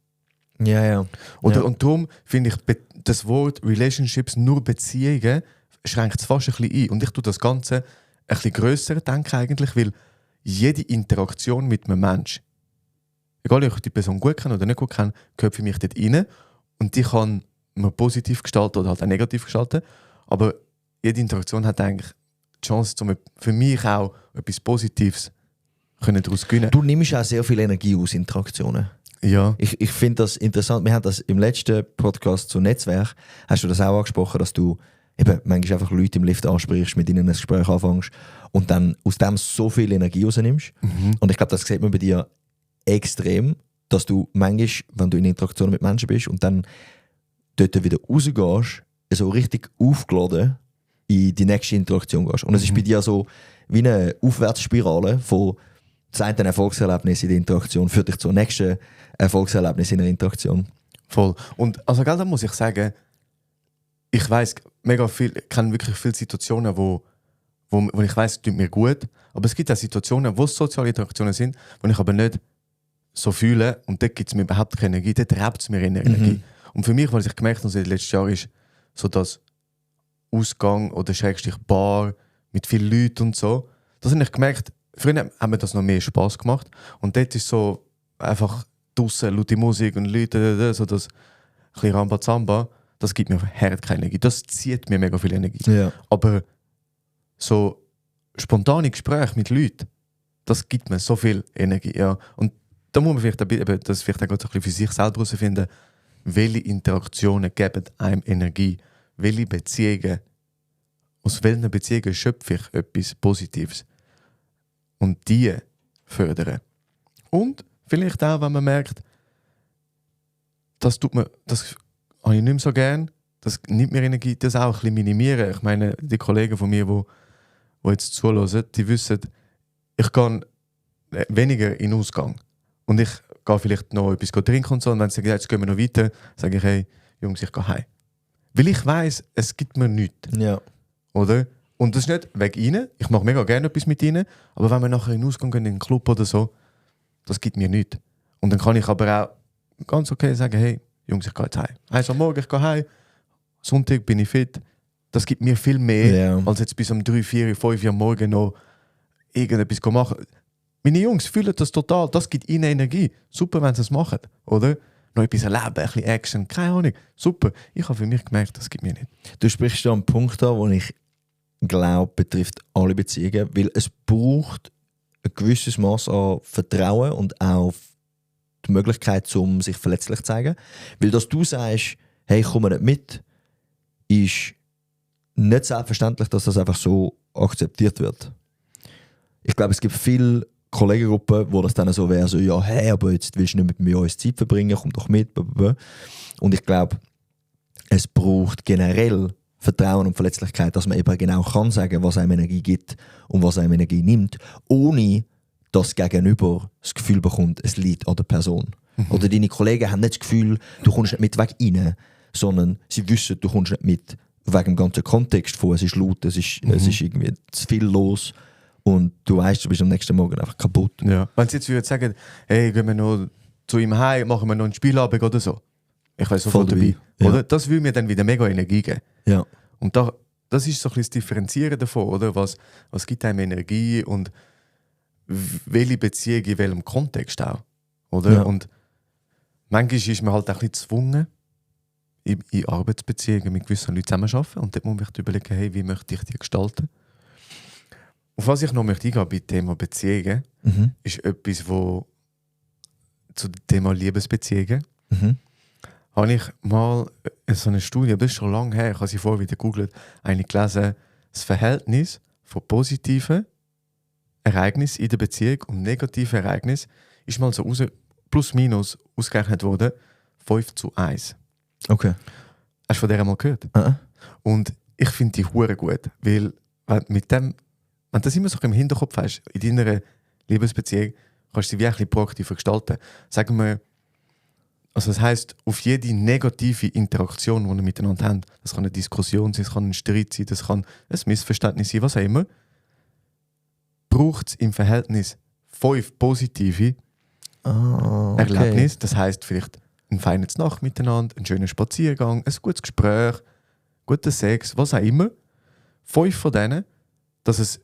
Ja, ja. Und darum finde ich das Wort Relationships, nur Beziehungen, schränkt es fast ein bisschen ein. Und ich tue das Ganze ein bisschen grösser denken eigentlich, weil jede Interaktion mit einem Menschen, egal ob ich die Person gut kenne oder nicht gut kenne, gehört für mich dort rein. Und die kann man positiv gestalten oder halt auch negativ gestalten. Aber jede Interaktion hat eigentlich die Chance, für mich auch etwas Positives daraus zu gewinnen. Du nimmst auch sehr viel Energie aus Interaktionen. Ja. Ich finde das interessant. Wir haben das im letzten Podcast zu Netzwerk, hast du das auch angesprochen, dass du eben manchmal einfach Leute im Lift ansprichst, mit ihnen ein Gespräch anfängst und dann aus dem so viel Energie rausnimmst. Und ich glaube, das sieht man bei dir extrem, dass du manchmal, wenn du in Interaktion mit Menschen bist und dann dort wieder rausgehst, so richtig aufgeladen in die nächste Interaktion gehst. Und es ist bei dir so wie eine Aufwärtsspirale von das eine Erfolgserlebnis in der Interaktion führt dich zum nächsten Erfolgserlebnis in der Interaktion. Voll. Und also da muss ich sagen, ich weiss mega viel, ich kenne wirklich viele Situationen, wo wo ich weiss, es tut mir gut. Aber es gibt auch Situationen, wo es soziale Interaktionen sind, wo ich aber nicht so fühle und dort gibt es mir überhaupt keine Energie, dort raubt es mir Energie. Und für mich, was ich gemerkt habe in den letzten Jahren, ist so das Ausgang oder Schrägstrich Bar mit vielen Leuten und so. Das habe ich gemerkt, früher haben mir das noch mehr Spass gemacht und dort ist so einfach draussen laute Musik und Leute, so das ein bisschen Rambazamba, das gibt mir hart keine Energie. Das zieht mir mega viel Energie. Ja. Aber so spontane Gespräche mit Leuten, das gibt mir so viel Energie. Ja. Und da muss man vielleicht das vielleicht auch so ein bisschen für sich selber herausfinden, welche Interaktionen geben einem Energie, welche Beziehungen, aus welchen Beziehungen schöpfe ich etwas Positives und die fördern. Und vielleicht auch, wenn man merkt, das habe ich nicht mehr so gern, das nimmt mir Energie, das auch ein bisschen minimieren. Ich meine, die Kollegen von mir, die jetzt zuhören, die wissen, ich gehe weniger in den Ausgang. Und ich gehe vielleicht noch etwas trinken und so. Und wenn sie sagen, jetzt gehen wir noch weiter, sage ich, hey, Jungs, ich gehe heim. Weil ich weiss, es gibt mir nichts. Ja. Oder? Und das ist nicht wegen ihnen. Ich mache mega gerne etwas mit ihnen. Aber wenn wir nachher in den Ausgang gehen, in den Club oder so, das gibt mir nichts. Und dann kann ich aber auch ganz okay sagen, hey, Jungs, ich gehe jetzt heim. Also am Morgen, ich gehe heim. Sonntag bin ich fit. Das gibt mir viel mehr, als jetzt bis um 3, 4, 5 Uhr am Morgen noch irgendetwas machen. Meine Jungs fühlen das total. Das gibt ihnen Energie. Super, wenn sie es machen. Oder? Noch etwas erleben, ein bisschen Action, keine Ahnung. Super. Ich habe für mich gemerkt, das gibt mir nicht. Du sprichst da einen Punkt an, den ich glaube, betrifft alle Beziehungen, weil es braucht ein gewisses Maß an Vertrauen und auch die Möglichkeit, um sich verletzlich zu zeigen. Weil dass du sagst, hey, ich komme nicht mit, ist nicht selbstverständlich, dass das einfach so akzeptiert wird. Ich glaube, es gibt viele Kollegengruppen, wo das dann so wäre, so, ja, hey, aber jetzt willst du nicht mit uns Zeit verbringen, komm doch mit. Blablabla. Und ich glaube, es braucht generell Vertrauen und Verletzlichkeit, dass man eben genau kann sagen, was einem Energie gibt und was einem Energie nimmt, ohne dass Gegenüber das Gefühl bekommt, es liegt an der Person. Oder deine Kollegen haben nicht das Gefühl, du kommst nicht mit wegen ihnen, sondern sie wissen, du kommst nicht mit wegen dem ganzen Kontext von, es ist laut, es ist irgendwie zu viel los und du weißt, du bist am nächsten Morgen einfach kaputt. Ja. Wenn sie jetzt sagen, hey, gehen wir noch zu ihm heim, machen wir noch einen Spielabend oder so. Ich weiß sofort dabei. Ja. Oder? Das will mir dann wieder mega Energie geben. Ja. Und das ist so ein bisschen das Differenzieren davon, oder? Was gibt einem Energie und welche Beziehung in welchem Kontext auch. Oder? Ja. Und manchmal ist man halt auch ein bisschen gezwungen, in Arbeitsbeziehungen mit gewissen Leuten zusammenzuarbeiten. Und dort muss man sich überlegen, hey, wie möchte ich die gestalten? Auf was ich noch möchte eingehen bei dem Thema Beziehungen, ist etwas, wo zu dem Thema Liebesbeziehungen habe ich mal so eine Studie, das ist schon lange her, ich habe sie vorher wieder gegoogelt, eine gelesen, das Verhältnis von positiven Ereignissen in der Beziehung und negativen Ereignissen ist mal so plus minus ausgerechnet worden, 5:1. Okay. Hast du von der mal gehört? Und ich finde die hure gut, weil wenn du das immer so im Hinterkopf hast, in deiner Liebesbeziehung, kannst du sie wirklich proaktiver gestalten. Sagen wir, also das heisst, auf jede negative Interaktion, die wir miteinander haben, das kann eine Diskussion sein, das kann ein Streit sein, das kann ein Missverständnis sein, was auch immer, braucht es im Verhältnis 5 positive Erlebnisse. Das heisst vielleicht ein feines Nacht miteinander, einen schönen Spaziergang, ein gutes Gespräch, guter Sex, was auch immer. 5 von denen, dass es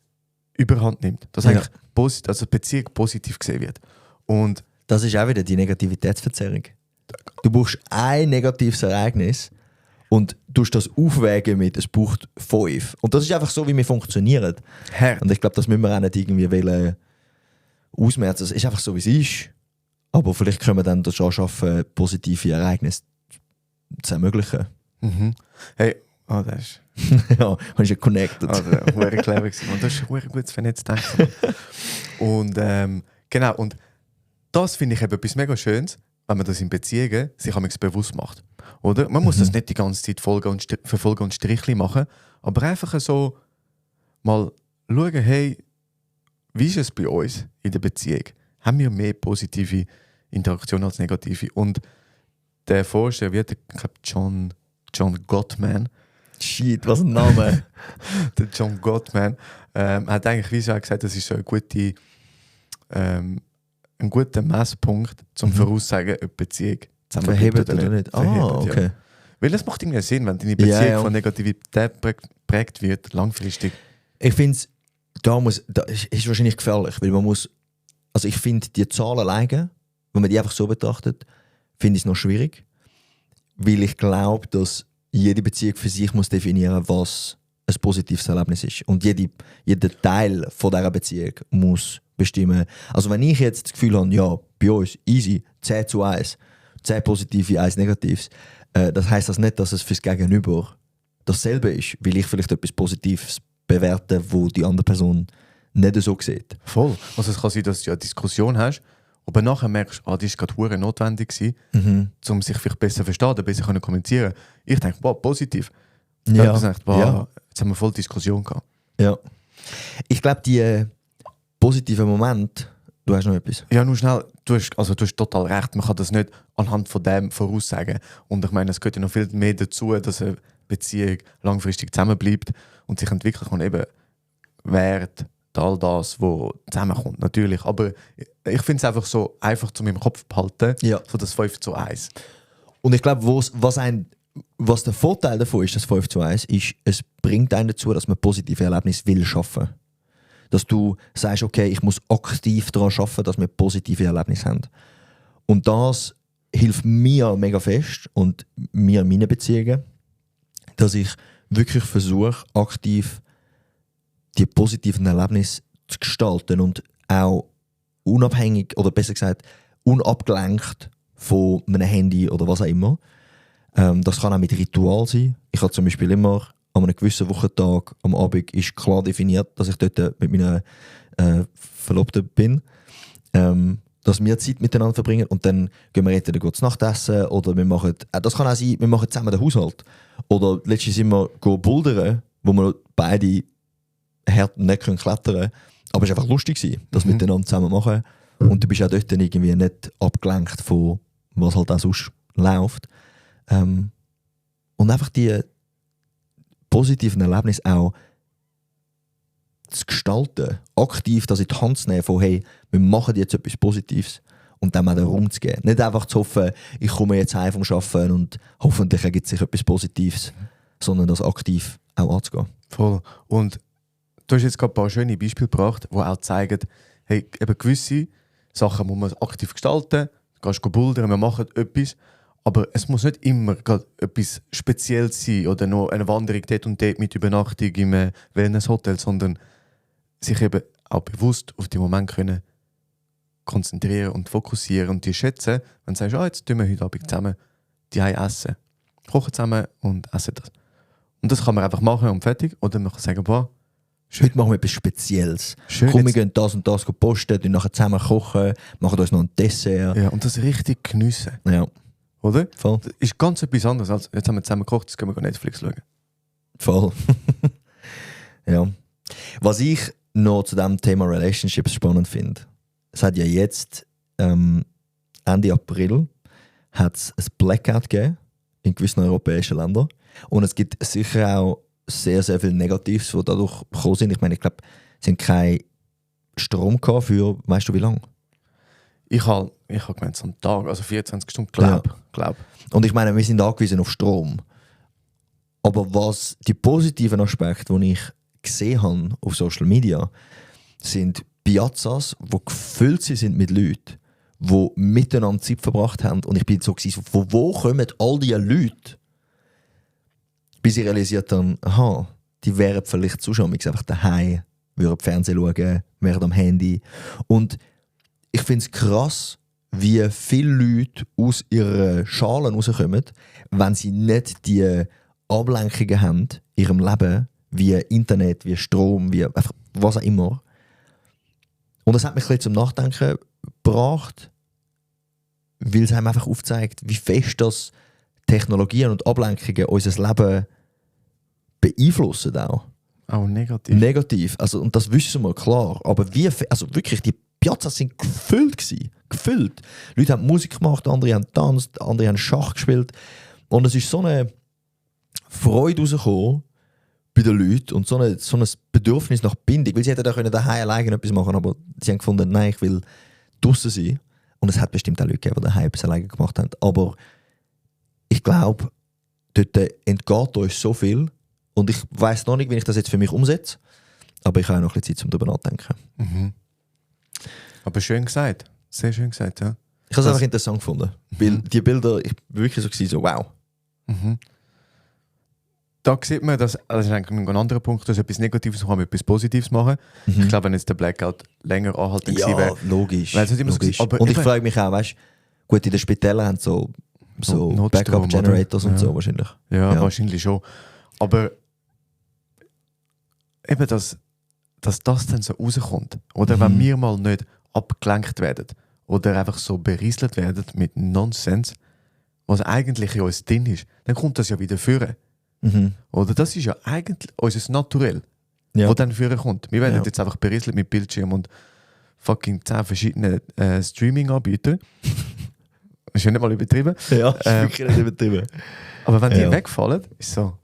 überhand nimmt. Dass eigentlich die Beziehung positiv gesehen wird. Und das ist auch wieder die Negativitätsverzerrung. Du brauchst ein negatives Ereignis und du das aufwägen mit, es braucht 5. Und das ist einfach so, wie wir funktionieren. Und ich glaube, das müssen wir auch nicht irgendwie ausmerzen. Es ist einfach so, wie es ist. Aber vielleicht können wir dann das schaffen, positive Ereignisse zu ermöglichen. Hey, das ist... ja, hast du connected. Also, sehr clever gewesen. Und das ist ein gutes vernetzt denken. Und genau, und das finde ich eben etwas mega Schönes, wenn man das in Beziehungen sich bewusst macht. Oder? Man muss das nicht die ganze Zeit verfolgen und Strichli machen, aber einfach so mal schauen, hey, wie ist es bei uns in der Beziehung? Haben wir mehr positive Interaktionen als negative? Und der Forscher wird, ich glaube, John Gottman. Shit, was ein Name. Der John Gottman hat eigentlich wie so gesagt, das ist so ein guter Messpunkt, zum voraussagen, ob die Beziehung verhebt oder nicht. Okay. Ja. Weil das macht irgendwie Sinn, wenn deine Beziehung von Negativität geprägt wird, langfristig. Ich finde es, da ist wahrscheinlich gefährlich, weil man muss, also ich finde die Zahlen alleine, wenn man die einfach so betrachtet, finde ich es noch schwierig, weil ich glaube, dass jede Beziehung für sich muss definieren, was ein positives Erlebnis ist. Und jeder Teil von dieser Beziehung muss bestimmen. Also wenn ich jetzt das Gefühl habe, ja, bei uns, easy, 10:1, 10 positive, 1 negatives, das heisst das nicht, dass es fürs Gegenüber dasselbe ist, weil ich vielleicht etwas Positives bewerte, wo die andere Person nicht so sieht. Voll. Also es kann sein, dass du eine Diskussion hast, aber nachher merkst du, die ist gerade hure notwendig gewesen, um sich vielleicht besser zu verstehen, besser zu kommunizieren. Ich denke, wow, positiv. Ja. Ich denke, wow, jetzt haben wir voll Diskussion gehabt. Ja. Ich glaube, die positiven Momente, du hast noch etwas? Ja, nur schnell, du hast total recht, man kann das nicht anhand von dem voraussagen. Und ich meine, es gehört ja noch viel mehr dazu, dass eine Beziehung langfristig zusammenbleibt und sich entwickeln kann, eben während all das, was zusammenkommt, natürlich. Aber ich finde es einfach so einfach zu meinem Kopf behalten, so das 5:1. Und ich glaube, was der Vorteil davon ist, das 5:1, ist, es bringt einen dazu, dass man positive Erlebnisse will schaffen. Dass du sagst, okay, ich muss aktiv daran arbeiten, dass wir positive Erlebnisse haben. Und das hilft mir mega fest und mir in meinen Beziehungen, dass ich wirklich versuche, aktiv die positiven Erlebnisse zu gestalten und auch unabhängig oder besser gesagt unabgelenkt von einem Handy oder was auch immer. Das kann auch mit Ritual sein. Ich habe zum Beispiel immer an einem gewissen Wochentag am Abend ist klar definiert, dass ich dort mit meiner Verlobten bin, dass wir Zeit miteinander verbringen und dann gehen wir entweder gut zu Nachtessen oder wir machen, das kann auch sein, wir machen zusammen den Haushalt. Oder letztens sind wir bouldern, wo wir beide hart nicht klettern können, aber es war einfach lustig, das miteinander zusammen machen. Und du bist auch dort dann irgendwie nicht abgelenkt von was halt auch sonst läuft. Und einfach die positiven Erlebnisse auch zu gestalten, aktiv das in die Hand zu nehmen, von hey, wir machen jetzt etwas Positives und dann mal den Raum zu geben. Nicht einfach zu hoffen, ich komme jetzt heim vom Arbeiten und hoffentlich ergibt sich etwas Positives, sondern das aktiv auch anzugehen. Voll. Und du hast jetzt gerade ein paar schöne Beispiele gebracht, die auch zeigen, hey, eben gewisse Sachen muss man aktiv gestalten, du gehst bouldern, wir machen etwas, aber es muss nicht immer gerade etwas Spezielles sein oder noch eine Wanderung dort und dort mit Übernachtung im Wellness-Hotel, sondern sich eben auch bewusst auf die Momente können konzentrieren und fokussieren und die schätzen, wenn du sagst, jetzt tun wir heute Abend zusammen die essen. Kochen zusammen und essen das. Und das kann man einfach machen und fertig. Oder man kann sagen, boah, heute machen wir etwas Spezielles. Schön, komm, wir gehen das und das posten, und nachher zusammen kochen, machen uns noch ein Dessert. Ja, und das richtig geniessen. Ja. Oder? Voll. Das ist ganz etwas anderes als jetzt haben wir zusammen gekocht, jetzt können wir Netflix schauen. Voll. Ja. Was ich noch zu diesem Thema Relationships spannend finde, es hat ja jetzt Ende April hat's ein Blackout gegeben in gewissen europäischen Ländern. Und es gibt sicher auch sehr, sehr viel Negatives, die dadurch gekommen sind. Ich meine, ich glaube, es sind kein Strom gehabt für, weißt du wie lange? Ich habe gemeint, so einen Tag, also 24 Stunden, glaub. Und ich meine, wir sind angewiesen auf Strom. Aber was die positiven Aspekte, die ich gesehen habe auf Social Media, sind Piazzas, die gefüllt sind mit Leuten, die miteinander Zeit verbracht haben. Und ich bin so gewesen, von wo kommen all diese Leute? Bis ich realisiert habe, aha, die wären vielleicht zuschauend einfach daheim, würden Fernsehen schauen, wären am Handy. Und ich finde es krass, wie viele Leute aus ihren Schalen rauskommen, wenn sie nicht die Ablenkungen haben in ihrem Leben, wie Internet, wie Strom, wie einfach was auch immer. Und das hat mich ein bisschen zum Nachdenken gebracht, weil es einem einfach aufzeigt, wie fest das Technologien und Ablenkungen unser Leben beeinflussen auch. Auch negativ. Negativ, also, und das wissen wir, klar. Aber also wirklich, die Piazzas sind gefüllt gewesen. Gefüllt. Leute haben Musik gemacht, andere haben getanzt, andere haben Schach gespielt. Und es ist so eine Freude rausgekommen bei den Leuten und so ein Bedürfnis nach Bindung, weil sie hätten auch daheim alleine etwas machen, aber sie haben gefunden, nein, ich will draussen sein. Und es hat bestimmt auch Leute gegeben, die daheim etwas alleine gemacht haben. Aber ich glaube, dort entgeht uns so viel und ich weiss noch nicht, wie ich das jetzt für mich umsetze, aber ich habe auch noch ein bisschen Zeit, um darüber nachzudenken. Mhm. Aber schön gesagt. Sehr schön gesagt, ja. Ich habe es einfach interessant gefunden. Weil die Bilder, ich war wirklich so wow. Mhm. Da sieht man, dass, das ist eigentlich ein anderer Punkt, dass etwas Negatives kann mit etwas Positives machen. Mhm. Ich glaube, wenn jetzt der Blackout länger anhaltend gewesen wäre. Logisch. Weil es hat immer so logisch. aber und ich eben- frage mich auch, weißt du, gut, in den Spitälern haben so Notstrom, Backup-Generators oder? und Ja. so wahrscheinlich. Ja, Ja. wahrscheinlich schon. Aber eben, dass das dann so rauskommt. Oder wenn wir mal nicht abgelenkt werden oder einfach so berieselt werden mit Nonsens, was eigentlich in uns drin ist, dann kommt das ja wieder führen. Mhm. Oder das ist ja eigentlich unser Naturell, Ja. wo dann führen kommt. Wir werden Ja. jetzt einfach berieselt mit Bildschirm und fucking 10 verschiedenen Streaming-Anbietern. Ist ja nicht mal übertrieben. Ja, ist wirklich nicht übertrieben. Aber wenn die Ja. wegfallen, ist so,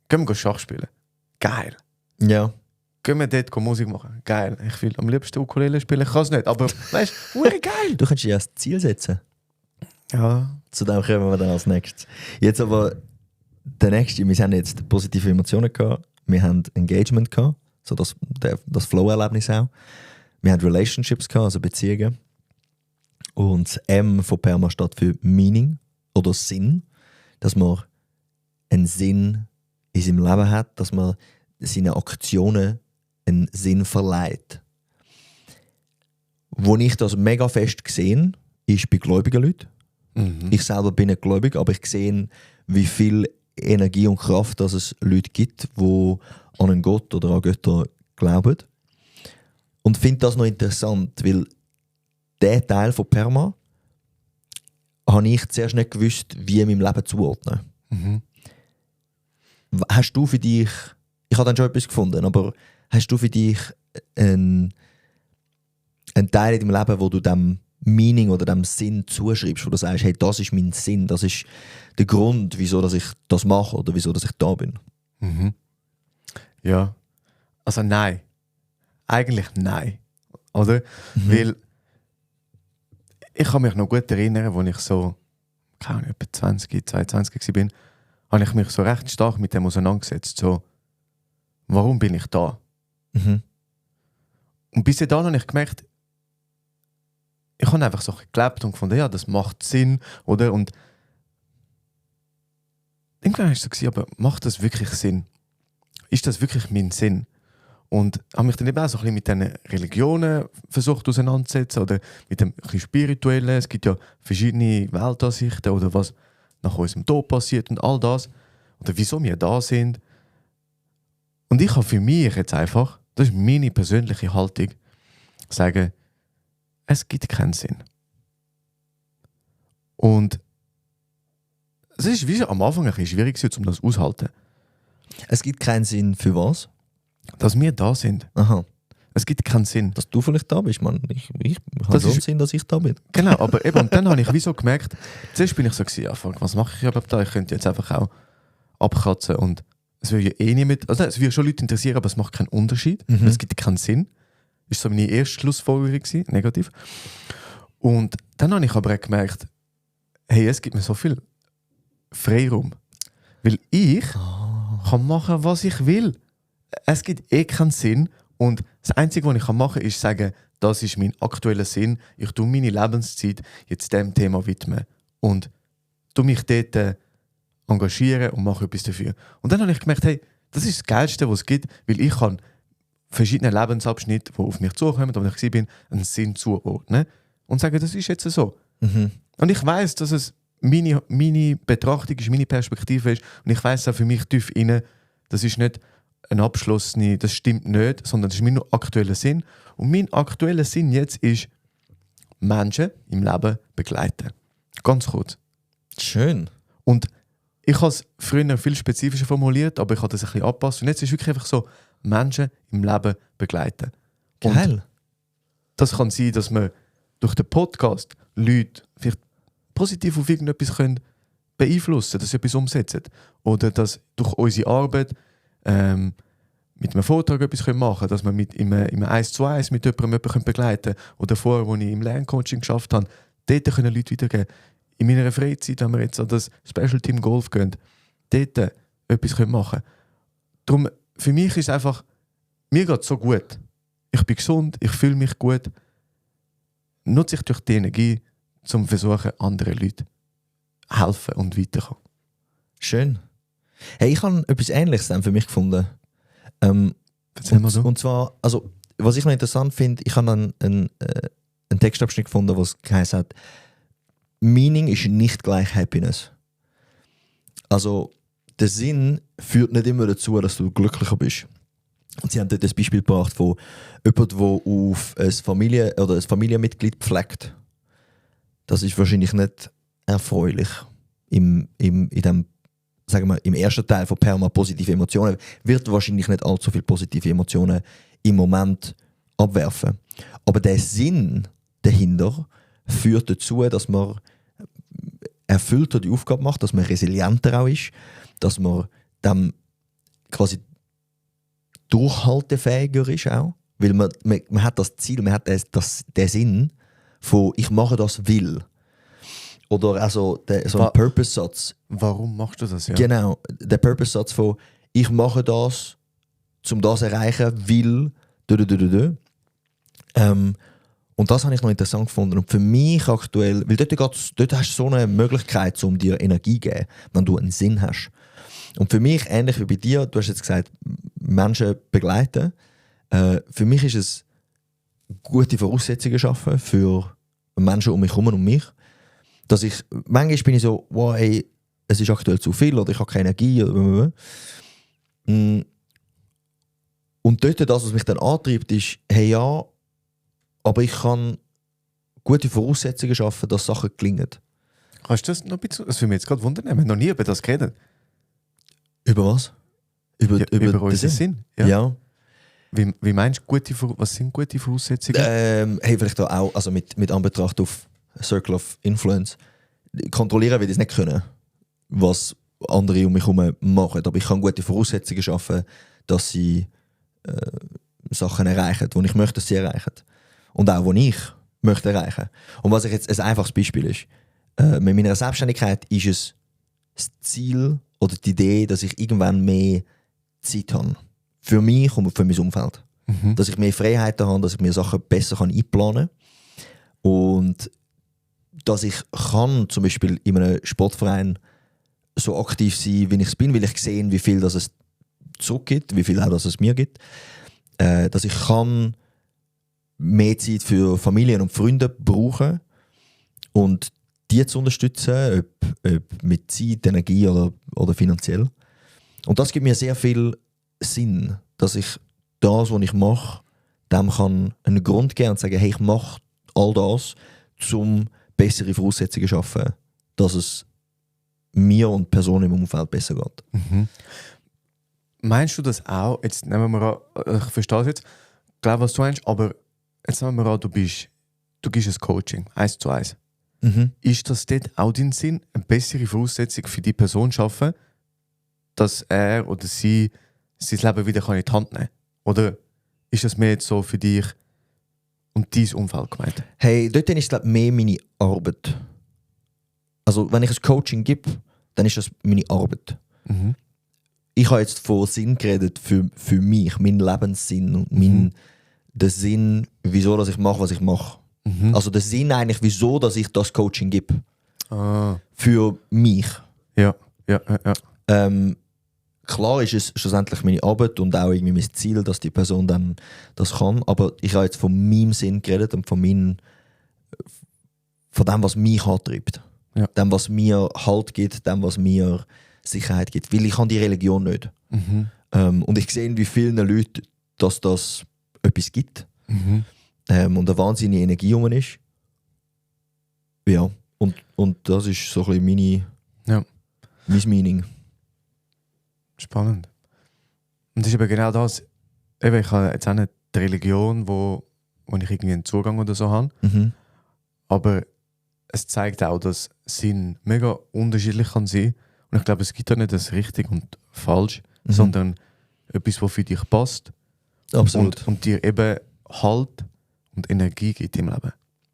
gehen wir Schach spielen. Geil. Ja. Gehen wir dort Musik machen. Geil. Ich will am liebsten Ukulele spielen. Ich kann es nicht, aber weißt du, geil. Du kannst dir ja das Ziel setzen. Ja. Zu dem kommen wir dann als nächstes. Jetzt aber der nächste, wir haben jetzt positive Emotionen gehabt, wir haben Engagement gehabt, so das Flow-Erlebnis auch. Wir haben Relationships gehabt, also Beziehungen. Und das M von Perma steht für Meaning oder Sinn, dass man einen Sinn in seinem Leben hat, dass man seinen Aktionen einen Sinn verleiht. Wo ich das mega fest gesehen, ist bei gläubigen Leuten. Mhm. Ich selber bin nicht gläubig, aber ich sehe, wie viel Energie und Kraft dass es Leute gibt, die an einen Gott oder an Götter glauben. Und finde das noch interessant, weil der Teil von Perma habe ich zuerst nicht gewusst, wie in meinem Leben zuordnen. Mhm. Hast du für dich, ich habe dann schon etwas gefunden, aber hast du für dich einen Teil in deinem Leben, wo du dem Meaning oder dem Sinn zuschreibst, wo du sagst, hey, das ist mein Sinn, das ist der Grund, wieso dass ich das mache oder wieso dass ich da bin? Mhm. Ja. Also nein. Eigentlich nein. Oder? Weil ich kann mich noch gut erinnern, als ich so, keine Ahnung, etwa 22 war, habe ich mich so recht stark mit dem auseinandergesetzt. So, warum bin ich da? Mhm. Und bis dahin habe ich gemerkt, ich habe einfach so gelebt und gefunden, ja, das macht Sinn, oder? Und irgendwann war es so, aber macht das wirklich Sinn? Ist das wirklich mein Sinn? Und habe mich dann eben auch so ein bisschen mit diesen Religionen versucht auseinanderzusetzen oder mit dem ein bisschen Spirituellen. Es gibt ja verschiedene Weltansichten oder was nach unserem Tod passiert und all das. Oder wieso wir da sind. Und ich habe für mich jetzt einfach, das ist meine persönliche Haltung, sagen, es gibt keinen Sinn. Und es ist wie am Anfang ein bisschen schwierig, um das auszuhalten. Es gibt keinen Sinn für was? Dass wir da sind. Aha. Es gibt keinen Sinn. Dass du vielleicht da bist, Mann. Ich habe Das schon ist- Sinn, dass ich da bin. Genau, aber eben, und dann habe ich wieso gemerkt, zuerst bin ich so gewesen, ja, fuck, was mache ich überhaupt da? Ich könnte jetzt einfach auch abkratzen und es würde ja eh nicht mit, also es würde schon Leute interessieren, aber es macht keinen Unterschied. Mhm. Es gibt keinen Sinn. Das war so meine erste Schlussfolgerung gewesen, negativ. Und dann habe ich aber auch gemerkt, hey, es gibt mir so viel Freiraum. Weil ich kann machen, was ich will. Es gibt eh keinen Sinn. Und das Einzige, was ich machen kann, ist sagen, das ist mein aktueller Sinn. Ich tue meine Lebenszeit jetzt diesem Thema widmen. Und tue mich dort engagieren und mache etwas dafür. Und dann habe ich gemerkt, hey, das ist das Geilste, was es gibt, weil ich kann verschiedene Lebensabschnitte, die auf mich zukommen, wo ich bin, einen Sinn zuordnen und sagen, das ist jetzt so. Mhm. Und ich weiß, dass es meine Betrachtung ist, meine Perspektive ist. Und ich weiß auch für mich tief inne, das ist nicht ein abgeschlossene, das stimmt nicht, sondern das ist mein aktueller Sinn. Und mein aktueller Sinn jetzt ist, Menschen im Leben begleiten. Ganz kurz. Schön. Und ich habe es früher viel spezifischer formuliert, aber ich habe das ein bisschen angepasst. Und jetzt ist wirklich einfach so, Menschen im Leben begleiten. Und Geil. das kann sein, dass wir durch den Podcast Leute vielleicht positiv auf irgendetwas können beeinflussen, dass sie etwas umsetzen. Oder dass durch unsere Arbeit mit einem Vortrag etwas machen können, dass wir mit im 1:1 mit jemandem begleiten können. Oder vorher, wo ich im Lerncoaching geschafft habe, dort können Leute weitergeben. In meiner Freizeit, wenn wir jetzt an das Special Team Golf gehen, dort etwas machen können. Darum, für mich ist es einfach, mir geht es so gut. Ich bin gesund, ich fühle mich gut. Nutze ich durch die Energie, um zu versuchen, anderen Leuten helfen und weiterkommen. Schön. Hey, ich habe etwas Ähnliches dann für mich gefunden. Erzähl mal so. Und zwar, also, was ich noch interessant finde, ich habe einen Textabschnitt gefunden, was geheißen hat, Meaning ist nicht gleich Happiness. Also, der Sinn führt nicht immer dazu, dass du glücklicher bist. Und sie haben dort das Beispiel gebracht von jemandem, der auf ein Familienmitglied pflegt. Das ist wahrscheinlich nicht erfreulich. Im ersten Teil von Perma positive Emotionen wird wahrscheinlich nicht allzu viele positive Emotionen im Moment abwerfen. Aber der Sinn dahinter führt dazu, dass man erfüllter die Aufgabe macht, dass man resilienter auch ist, dass man dann quasi durchhaltefähiger ist auch. Weil man hat das Ziel, man hat den Sinn von «Ich mache das, will». Oder also so ein Purpose-Satz. Warum machst du das? Ja? Genau, der Purpose-Satz von «Ich mache das, um das zu erreichen, will...» Und das habe ich noch interessant gefunden. Und für mich aktuell, weil dort hast du so eine Möglichkeit, um dir Energie zu geben, wenn du einen Sinn hast. Und für mich, ähnlich wie bei dir, du hast jetzt gesagt, Menschen begleiten. Für mich ist es gute Voraussetzungen schaffen für Menschen um mich herum und um mich. Dass ich, manchmal bin ich so, wow, ey, es ist aktuell zu viel oder ich habe keine Energie. Und dort das, was mich dann antreibt, ist, hey ja, aber ich kann gute Voraussetzungen schaffen, dass Sachen gelingen. Kannst du das noch ein bisschen, das würde mich jetzt gerade wundern, wir haben noch nie über das geredet. Über was? Über unseren Sinn? Ja. Wie meinst du, was sind gute Voraussetzungen? Hey, vielleicht auch also mit Anbetracht auf Circle of Influence. Kontrollieren will ich es nicht können, was andere um mich herum machen. Aber ich kann gute Voraussetzungen schaffen, dass sie Sachen erreichen, die ich möchte, dass sie erreichen. Und auch, die ich möchte erreichen. Und was ich jetzt ein einfaches Beispiel ist, mit meiner Selbstständigkeit ist es das Ziel oder die Idee, dass ich irgendwann mehr Zeit habe. Für mich und für mein Umfeld. Mhm. Dass ich mehr Freiheiten habe, dass ich mir Sachen besser einplanen kann. Und dass ich kann, zum Beispiel in einem Sportverein so aktiv sein, wie ich es bin, weil ich sehe, wie viel das es zurückgibt, wie viel auch das es mir gibt. Dass ich kann mehr Zeit für Familien und Freunde brauchen und die zu unterstützen, ob mit Zeit, Energie oder finanziell. Und das gibt mir sehr viel Sinn, dass ich das, was ich mache, dem kann einen Grund geben und sagen, hey, ich mache all das, um bessere Voraussetzungen zu schaffen, dass es mir und Personen im Umfeld besser geht. Mhm. Meinst du das auch? Jetzt nehmen wir an, ich verstehe es jetzt, ich glaube, was du meinst, aber jetzt nehmen wir an, du gibst ein Coaching, 1:1. Mhm. Ist das dort auch dein Sinn, eine bessere Voraussetzung für die Person zu schaffen, dass er oder sie sein Leben wieder in die Hand nehmen kann? Oder ist das mehr jetzt so für dich und dein Umfeld gemeint? Hey, dort ist es mehr meine Arbeit. Also wenn ich ein Coaching gebe, dann ist das meine Arbeit. Mhm. Ich habe jetzt von Sinn geredet für mich, meinen Lebenssinn und den Sinn, wieso dass ich mache, was ich mache. Mhm. Also der Sinn eigentlich, wieso dass ich das Coaching gebe. Ah. Für mich. Ja. Klar ist es schlussendlich meine Arbeit und auch irgendwie mein Ziel, dass die Person dann das kann. Aber ich habe jetzt von meinem Sinn geredet und von dem, was mich antreibt. Ja. Dem, was mir Halt gibt, dem, was mir Sicherheit gibt. Weil ich habe die Religion nicht. Mhm. Und ich sehe, wie vielen Leuten dass das etwas gibt. Mhm. Und eine wahnsinnige Energie rum ist. Ja, und das ist so ein bisschen mein Meaning. Spannend. Und das ist aber genau das, eben, ich habe jetzt auch nicht die Religion, wo ich irgendwie einen Zugang oder so habe, Mhm. aber es zeigt auch, dass Sinn mega unterschiedlich kann sein. Und ich glaube, es gibt auch nicht das richtig und falsch, sondern etwas, was für dich passt Absolut. und dir eben Halt und Energie gibt im Leben.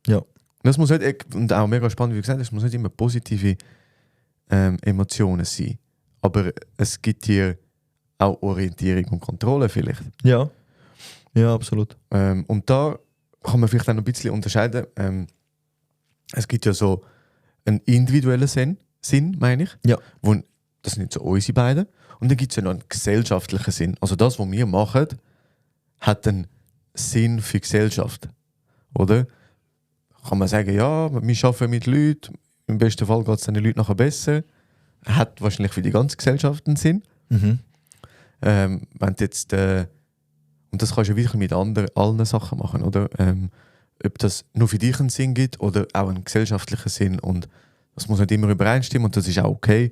Ja. Das muss nicht, und auch mega spannend, wie gesagt, es muss nicht immer positive Emotionen sein. Aber es gibt dir auch Orientierung und Kontrolle vielleicht. Ja. Ja, absolut. Und da kann man vielleicht auch noch ein bisschen unterscheiden. Es gibt ja so einen individuellen Sinn, meine ich. Ja. Das sind so unsere beiden. Und dann gibt es ja noch einen gesellschaftlichen Sinn. Also das, was wir machen, hat einen Sinn für die Gesellschaft. Oder? Kann man sagen, ja, wir arbeiten mit Leuten, im besten Fall geht es den Leuten nachher besser. Hat wahrscheinlich für die ganze Gesellschaft einen Sinn. Mhm. Wenn du jetzt, und das kannst du ja wirklich mit allen Sachen machen, oder? Ob das nur für dich einen Sinn gibt oder auch einen gesellschaftlichen Sinn. Und das muss nicht immer übereinstimmen und das ist auch okay.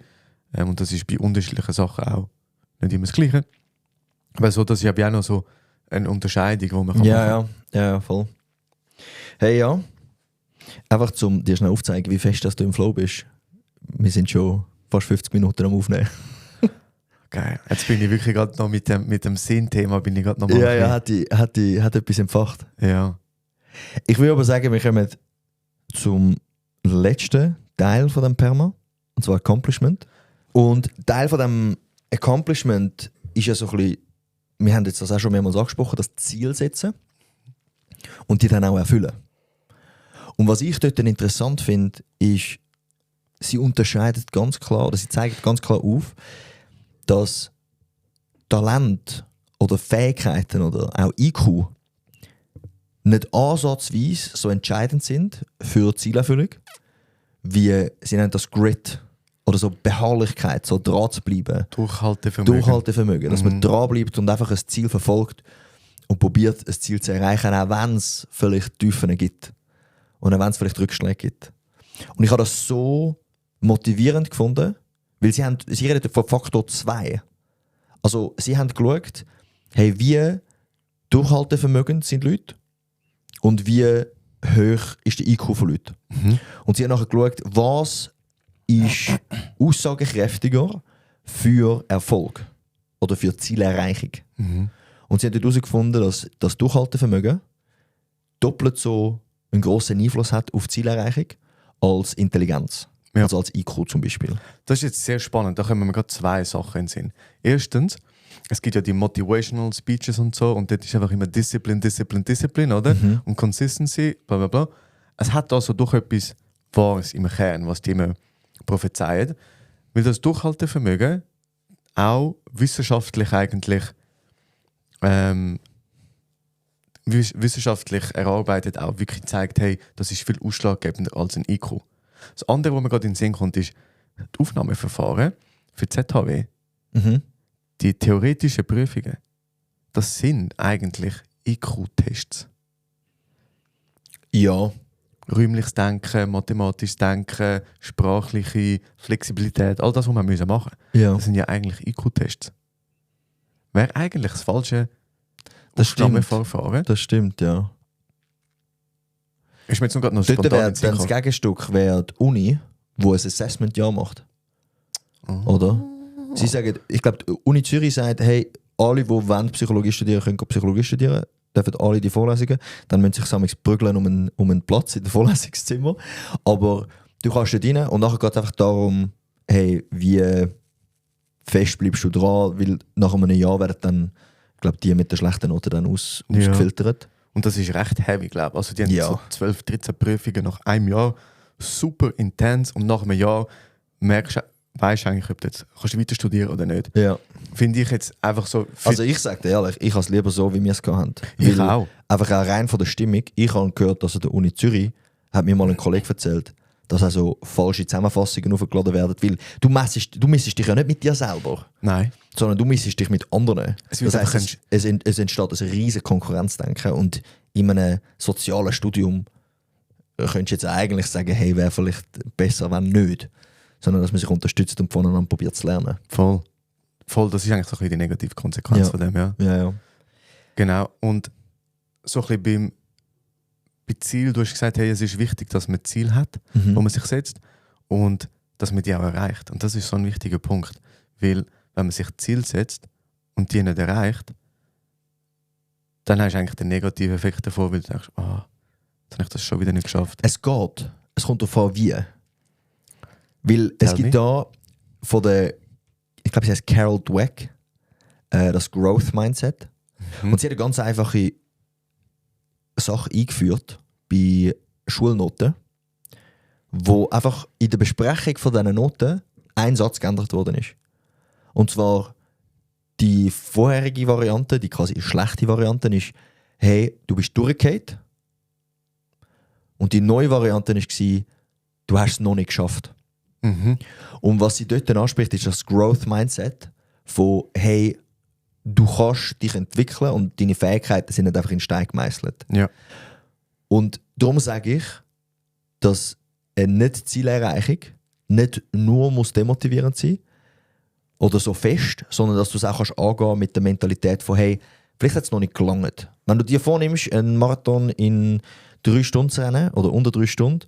Und das ist bei unterschiedlichen Sachen auch nicht immer das Gleiche. Weil so, das ist ja auch noch so eine Unterscheidung, die man machen kann. Ja, voll. Hey, ja. Einfach zum dir schnell aufzeigen, wie fest dass du im Flow bist. Wir sind schon fast 50 Minuten am Aufnehmen. Geil. Jetzt bin ich wirklich gerade noch mit dem Sinn-Thema bin ich gerade noch mal. Ja, hat etwas entfacht. Ja. Ich will aber sagen, wir kommen zum letzten Teil von dem Perma, und zwar Accomplishment. Und Teil von dem Accomplishment ist ja so ein bisschen, wir haben jetzt das auch schon mehrmals angesprochen, das Ziel setzen und die dann auch erfüllen. Und was ich dort dann interessant finde, ist, sie unterscheidet ganz klar, oder sie zeigt ganz klar auf, dass Talent oder Fähigkeiten oder auch IQ nicht ansatzweise so entscheidend sind für die Zielerfüllung, wie sie nennen das Grit oder so Beharrlichkeit, so dran zu bleiben. Durchhaltevermögen. Dass man dran bleibt und einfach ein Ziel verfolgt und probiert, ein Ziel zu erreichen, auch wenn es vielleicht Tiefen gibt. Und auch wenn es vielleicht Rückschläge gibt. Und ich habe das so motivierend gefunden, weil sie reden von Faktor 2. Also sie haben geschaut, hey, wie durchhaltevermögend sind Leute und wie hoch ist der IQ von Leuten. Mhm. Und sie haben nachher geschaut, was ist aussagekräftiger für Erfolg oder für Zielerreichung. Mhm. Und sie haben dort herausgefunden, dass das Durchhaltevermögen doppelt so einen grossen Einfluss hat auf Zielerreichung als Intelligenz. Ja. Also als IQ zum Beispiel. Das ist jetzt sehr spannend. Da kommen mir gerade zwei Sachen in den Sinn. Erstens, es gibt ja die Motivational Speeches und so und dort ist einfach immer Discipline, oder? Mhm. Und Consistency, bla bla bla. Es hat also doch etwas Wahres im Kern, was die immer prophezeien. Weil das Durchhaltevermögen auch wissenschaftlich eigentlich wissenschaftlich erarbeitet auch wirklich zeigt, hey, das ist viel ausschlaggebender als ein IQ. Das andere, was mir gerade in den Sinn kommt, ist die Aufnahmeverfahren für die ZHW. Mhm. Die theoretischen Prüfungen, das sind eigentlich IQ-Tests. Ja. Räumliches Denken, mathematisches Denken, sprachliche Flexibilität, all das, was wir machen müssen. Ja. Das sind ja eigentlich IQ-Tests. Wäre eigentlich das falsche Das stimmt. Aufnahmeverfahren. Das stimmt, ja. Ist mir jetzt noch gerade noch Dort spontan wäre in den Sinn dann das gekommen. Gegenstück wäre die Uni, die ein Assessment-Jahr macht. Oder? Sie sagen, ich glaube, die Uni Zürich sagt, hey, alle, die Psychologie studieren können Psychologie studieren, dürfen alle die Vorlesungen. Dann müssen sich sammeln prügeln um einen Platz in dem Vorlesungszimmer. Aber du kannst dort rein und nachher geht es einfach darum, hey, wie fest bleibst du dran, weil nach einem Jahr werden dann, ich glaube, die mit der schlechten Note dann ausgefiltert. Und das ist recht heavy, glaube ich. Also die haben Ja. so 12, 13 Prüfungen nach einem Jahr. Super intens. Und nach einem Jahr weißt du eigentlich, ob du jetzt kannst du weiter studieren oder nicht. Ja. Finde ich jetzt einfach so... Also ich sage dir ehrlich, ich habe es lieber so, wie wir es hatten. Ich Weil auch. Einfach auch rein von der Stimmung. Ich habe gehört, dass an der Uni Zürich, hat mir mal ein Kollege erzählt, dass also falsche Zusammenfassungen aufgeladen werden. Weil du messest dich ja nicht mit dir selber, Nein. sondern du messest dich mit anderen. Es wird Das heisst, einfach es entsteht ein riesiges Konkurrenzdenken und in einem sozialen Studium könntest du jetzt eigentlich sagen, hey, wäre vielleicht besser, wenn nicht. Sondern dass man sich unterstützt und voneinander probiert zu lernen. Voll. Das ist eigentlich so ein bisschen die negative Konsequenz Ja. von dem, ja. Ja. Genau. Und so ein bisschen bei Ziel, du hast gesagt, hey, es ist wichtig, dass man Ziel hat, Mhm. wo man sich setzt und dass man die auch erreicht. Und das ist so ein wichtiger Punkt. Weil, wenn man sich Ziel setzt und die nicht erreicht, dann hast du eigentlich den negativen Effekt davon, weil du denkst, jetzt habe ich das schon wieder nicht geschafft. Es geht. Es kommt darauf an, wie. Weil es gibt da von der, ich glaube, sie heißt Carol Dweck, das Growth Mindset. Und sie hat eine ganz einfache Sache eingeführt bei Schulnoten, wo einfach in der Besprechung von diesen Noten ein Satz geändert worden ist. Und zwar die vorherige Variante, die quasi schlechte Variante, ist, hey, du bist durchgefallen. Und die neue Variante war, du hast es noch nicht geschafft. Und was sie dort anspricht, ist das Growth Mindset von, hey, du kannst dich entwickeln und deine Fähigkeiten sind nicht einfach in Stein gemeißelt. Ja. Und darum sage ich, dass eine Nicht-Zielerreichung nicht nur muss demotivierend sein oder so fest, sondern dass du es auch kannst angehen mit der Mentalität von, hey, vielleicht hat es noch nicht gelangt. Wenn du dir vornimmst, einen Marathon in 3 Stunden zu rennen oder unter 3 Stunden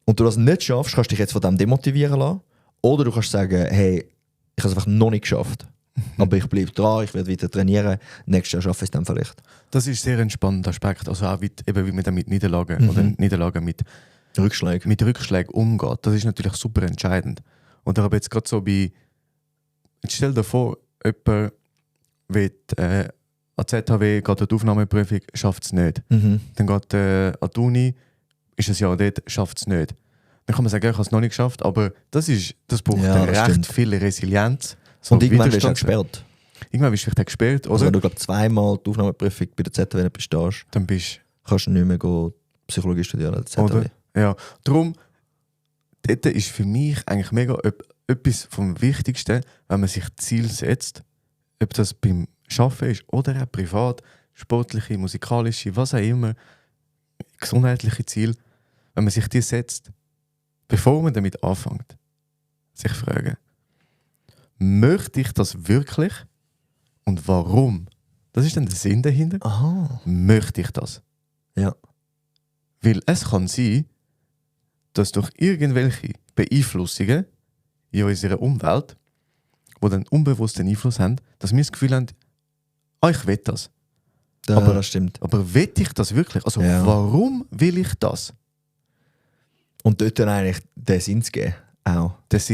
und du das nicht schaffst, kannst du dich jetzt von dem demotivieren lassen. Oder du kannst sagen, hey, ich habe es einfach noch nicht geschafft. Aber ich bleibe dran, ich werde weiter trainieren. Nächstes Jahr schaffe ich es dann vielleicht. Das ist sehr ein spannender Aspekt. Also auch wie man dann mit Niederlagen oder Niederlagen mit Rückschlägen umgeht. Das ist natürlich super entscheidend. Und ich habe jetzt gerade so jetzt stell dir vor, jemand wird an die ZHW, geht an die Aufnahmeprüfung, schafft es nicht. Dann geht an die Uni, ist ein Jahr dort, schafft es nicht. Dann kann man sagen, ich habe es noch nicht geschafft, aber das braucht recht viel Resilienz. So und irgendwann wirst du gesperrt. Irgendwann wirst du vielleicht gesperrt, oder? Also wenn du zweimal die Aufnahmeprüfung bei der ZHW nicht bestehst, dann kannst du nicht mehr Psychologie studieren an der ZHW. Oder? Ja, darum, dort ist für mich eigentlich mega etwas vom Wichtigsten, wenn man sich Ziel setzt, ob das beim Arbeiten ist oder auch privat, sportliche, musikalische, was auch immer, gesundheitliche Ziel, wenn man sich die setzt, bevor man damit anfängt, sich fragen, möchte ich das wirklich und warum? Das ist dann der Sinn dahinter. Aha. Möchte ich das? Ja. Weil es kann sein, dass durch irgendwelche Beeinflussungen in unserer Umwelt, die dann unbewussten Einfluss haben, dass wir das Gefühl haben, ich will das. Aber das stimmt. Aber will ich das wirklich? Also warum will ich das? Und dort dann eigentlich den Sinn zu geben. Auch. Dass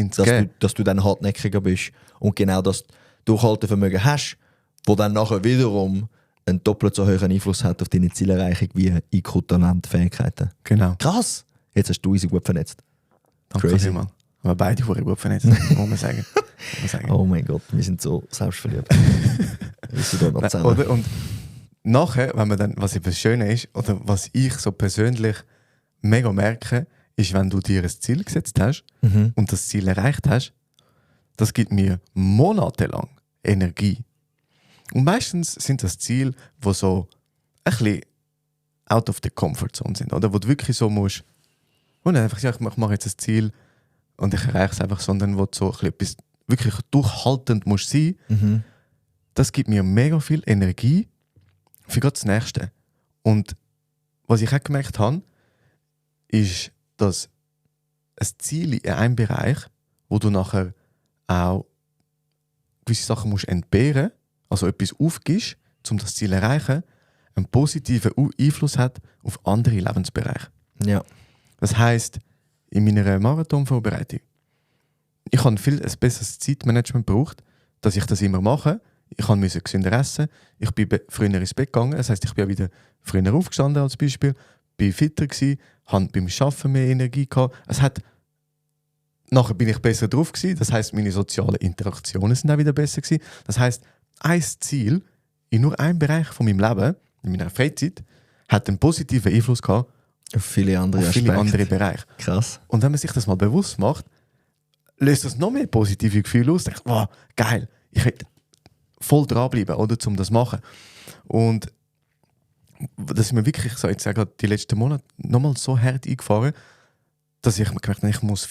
du dann hartnäckiger bist und genau das Durchhaltevermögen hast, wo dann nachher wiederum einen doppelt so hohen Einfluss hat auf deine Zielerreichung wie IQ, Talent, Fähigkeiten. Genau. Krass! Jetzt hast du uns gut vernetzt. Danke Crazy. vielmals. Aber beide wurden gut vernetzt, muss man sagen. Oh mein Gott, wir sind so selbstverliebt. Wir sind dort noch zusammen. Oder? Und nachher, wenn man dann, was eben das Schöne ist, oder was ich so persönlich mega merke, ist, wenn du dir ein Ziel gesetzt hast und das Ziel erreicht hast, das gibt mir monatelang Energie. Und meistens sind das Ziele, die so ein bisschen out of the comfort zone sind, oder? Wo du wirklich so musst, wo nicht einfach sagst, ich mache jetzt ein Ziel und ich erreiche es einfach, sondern wo du so ein bisschen wirklich durchhaltend musst sein. Das gibt mir mega viel Energie für das Nächste. Und was ich auch gemerkt habe, ist, dass ein Ziel in einem Bereich, wo du nachher auch gewisse Sachen musst entbehren, also etwas aufgibst, um das Ziel zu erreichen, einen positiven Einfluss hat auf andere Lebensbereiche. Ja. Das heisst, in meiner Marathonvorbereitung, ich habe ein besseres Zeitmanagement gebraucht, dass ich das immer mache. Ich musste gesünder essen. Ich bin früher ins Bett gegangen. Das heisst, ich bin auch wieder früher aufgestanden als Beispiel. Bin fitter gewesen, hatte beim Arbeiten mehr Energie gehabt. Nachher bin ich besser drauf gewesen. Das heisst, meine sozialen Interaktionen sind auch wieder besser gewesen. Das heisst, ein Ziel in nur einem Bereich von meinem Leben, in meiner Freizeit, hat einen positiven Einfluss gehabt auf viele andere Bereiche. Krass. Und wenn man sich das mal bewusst macht, löst das noch mehr positive Gefühle aus. Denkt, wow, geil, ich hätte voll dranbleiben, oder, um das zu machen. Und das ist mir wirklich so, ich sage die letzten Monate nochmal so hart eingefahren, dass ich mir gemerkt habe, ich muss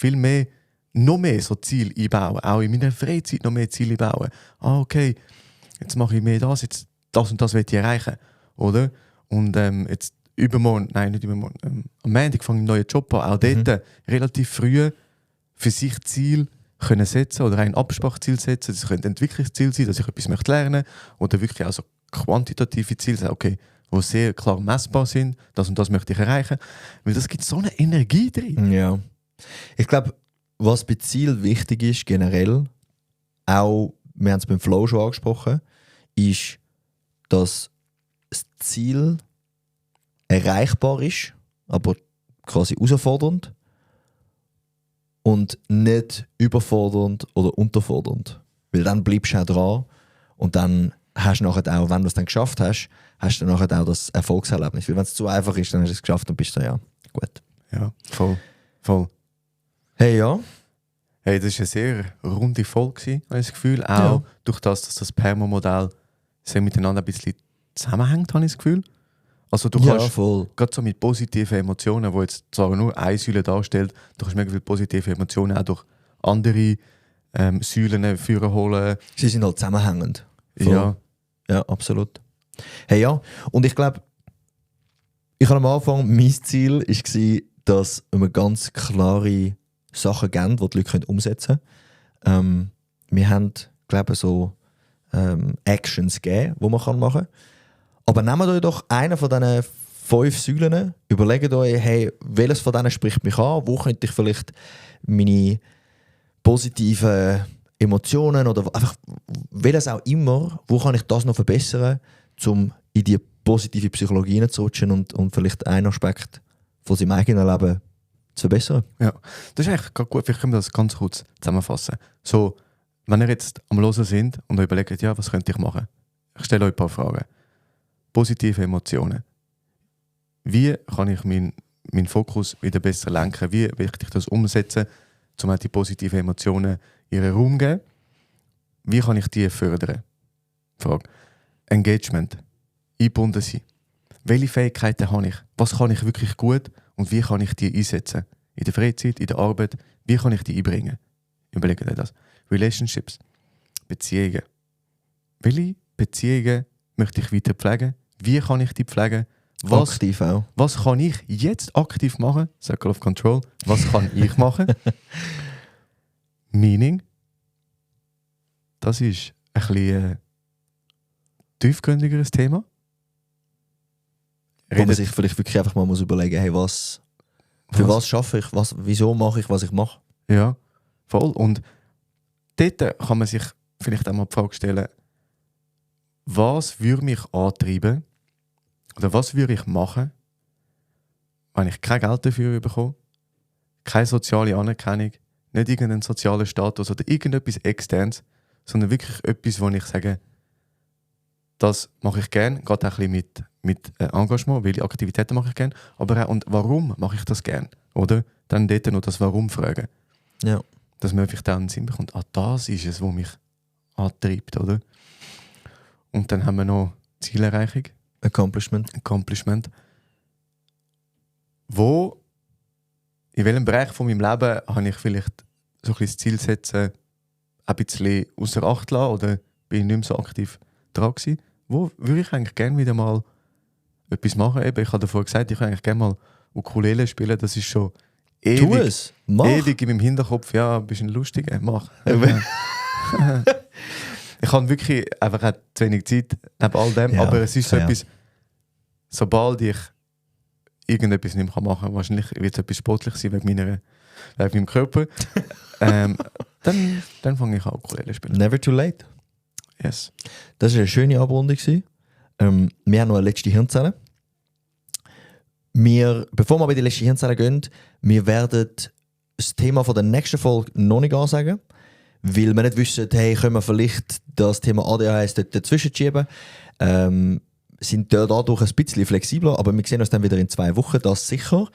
noch mehr so Ziele einbauen. Auch in meiner Freizeit noch mehr Ziele einbauen. Okay, jetzt mache ich mehr jetzt das und das will ich erreichen. Oder? Und jetzt nicht übermorgen, am Montag fange ich einen neuen Job an. Auch dort relativ früh für sich Ziel können setzen oder ein Absprachziel setzen. Das könnte ein Entwicklungsziel sein, dass ich etwas möchte lernen oder wirklich auch so quantitative Ziele sagen, okay, die sehr klar messbar sind, das und das möchte ich erreichen. Weil das gibt so eine Energie drin. Ja. Ich glaube, was bei Ziel wichtig ist, generell, auch, wir haben es beim Flow schon angesprochen, ist, dass das Ziel erreichbar ist, aber quasi herausfordernd und nicht überfordernd oder unterfordernd. Weil dann bleibst du auch dran und dann hast du nachher auch, wenn du es dann geschafft hast, hast du nachher auch das Erfolgserlebnis. Weil wenn es zu einfach ist, dann hast du es geschafft und bist du ja gut. Ja, voll. Hey, ja. Hey, das war eine sehr runde Folge, habe ich das Gefühl. Auch Ja. durch das, dass das Permo-Modell sehr miteinander ein bisschen zusammenhängt, habe ich das Gefühl. Also du Ja, kannst voll. gerade so mit positiven Emotionen, die jetzt zwar nur eine Säule darstellt, du kannst mega viele positive Emotionen auch durch andere Säulen führen holen. Sie sind halt zusammenhängend. Voll. Ja, Ja, absolut. Hey, ja. Und ich glaube, ich habe am Anfang, mein Ziel war, dass wir ganz klare Sachen geben, die die Leute umsetzen können. Wir haben, glaube ich, so Actions gegeben, die man machen kann. Aber nehmt euch doch einen von diesen 5 Säulen, überlegt euch, hey, welches von denen spricht mich an, wo könnte ich vielleicht meine positiven Emotionen oder einfach welches auch immer, wo kann ich das noch verbessern, um in die positive Psychologie hineinzurutschen und vielleicht einen Aspekt von seinem eigenen Leben zu verbessern. ja. Das ist eigentlich gerade gut, vielleicht können wir das ganz kurz zusammenfassen. So, wenn ihr jetzt am Hören sind und euch überlegt, ja, was könnte ich machen? Ich stelle euch ein paar Fragen. Positive Emotionen. Wie kann ich meinen Fokus wieder besser lenken? Wie will ich das umsetzen, um auch die positiven Emotionen ihren Raum zu geben? Wie kann ich die fördern? Frage. Engagement. Eingebunden sein. Welche Fähigkeiten habe ich? Was kann ich wirklich gut und wie kann ich die einsetzen? In der Freizeit, in der Arbeit, wie kann ich die einbringen? Überlegt euch das. Relationships. Beziehungen. Welche Beziehungen möchte ich weiter pflegen? Wie kann ich die pflegen? Aktiv auch. Was kann ich jetzt aktiv machen? Circle of Control. Was kann ich machen? Meaning. Das ist ein bisschen tiefgründigeres Thema. Wo man sich vielleicht wirklich einfach mal muss überlegen, hey, für was schaffe ich, wieso mache ich, was ich mache. Ja, voll. Und dort kann man sich vielleicht auch mal die Frage stellen, was würde mich antreiben oder was würde ich machen, wenn ich kein Geld dafür bekomme, keine soziale Anerkennung, nicht irgendeinen sozialen Status oder irgendetwas Externes, sondern wirklich etwas, wo ich sage, das mache ich gerne, geht auch ein bisschen mit Engagement, welche Aktivitäten mache ich gerne, aber auch, und warum mache ich das gerne, oder? Dann dort noch das Warum fragen. Ja. Dass man einfach dann einen Sinn bekommt, das ist es, was mich antreibt, oder? Und dann haben wir noch Zielerreichung. Accomplishment. In welchem Bereich von meinem Leben habe ich vielleicht so ein bisschen das Ziel setzen, ein bisschen außer Acht lassen oder bin ich nicht mehr so aktiv dran gewesen? Wo würde ich eigentlich gerne wieder mal etwas machen? Eben, ich habe davor gesagt, ich würde eigentlich gerne mal Ukulele spielen. Das ist schon Tu es! Mach! ewig in meinem Hinterkopf. Ja, ein bisschen lustig. Mach. Ich habe wirklich einfach auch zu wenig Zeit neben all dem. Ja, aber es ist so ja. etwas, sobald ich irgendetwas nicht mehr machen kann, wahrscheinlich wird es etwas sportlich sein wegen meinem Körper, dann fange ich an Ukulele zu spielen. Never too late. Yes. Das war eine schöne Abrundung. Wir haben noch eine letzte Hirnzelle. Bevor wir bei die letzte Hirnzelle gehen, wir werden das Thema von der nächsten Folge noch nicht ansagen, weil wir nicht wissen, hey, können wir vielleicht das Thema ADHS dazwischen schieben. Sind dadurch ein bisschen flexibler, aber wir sehen uns dann wieder in 2 Wochen, das sicher.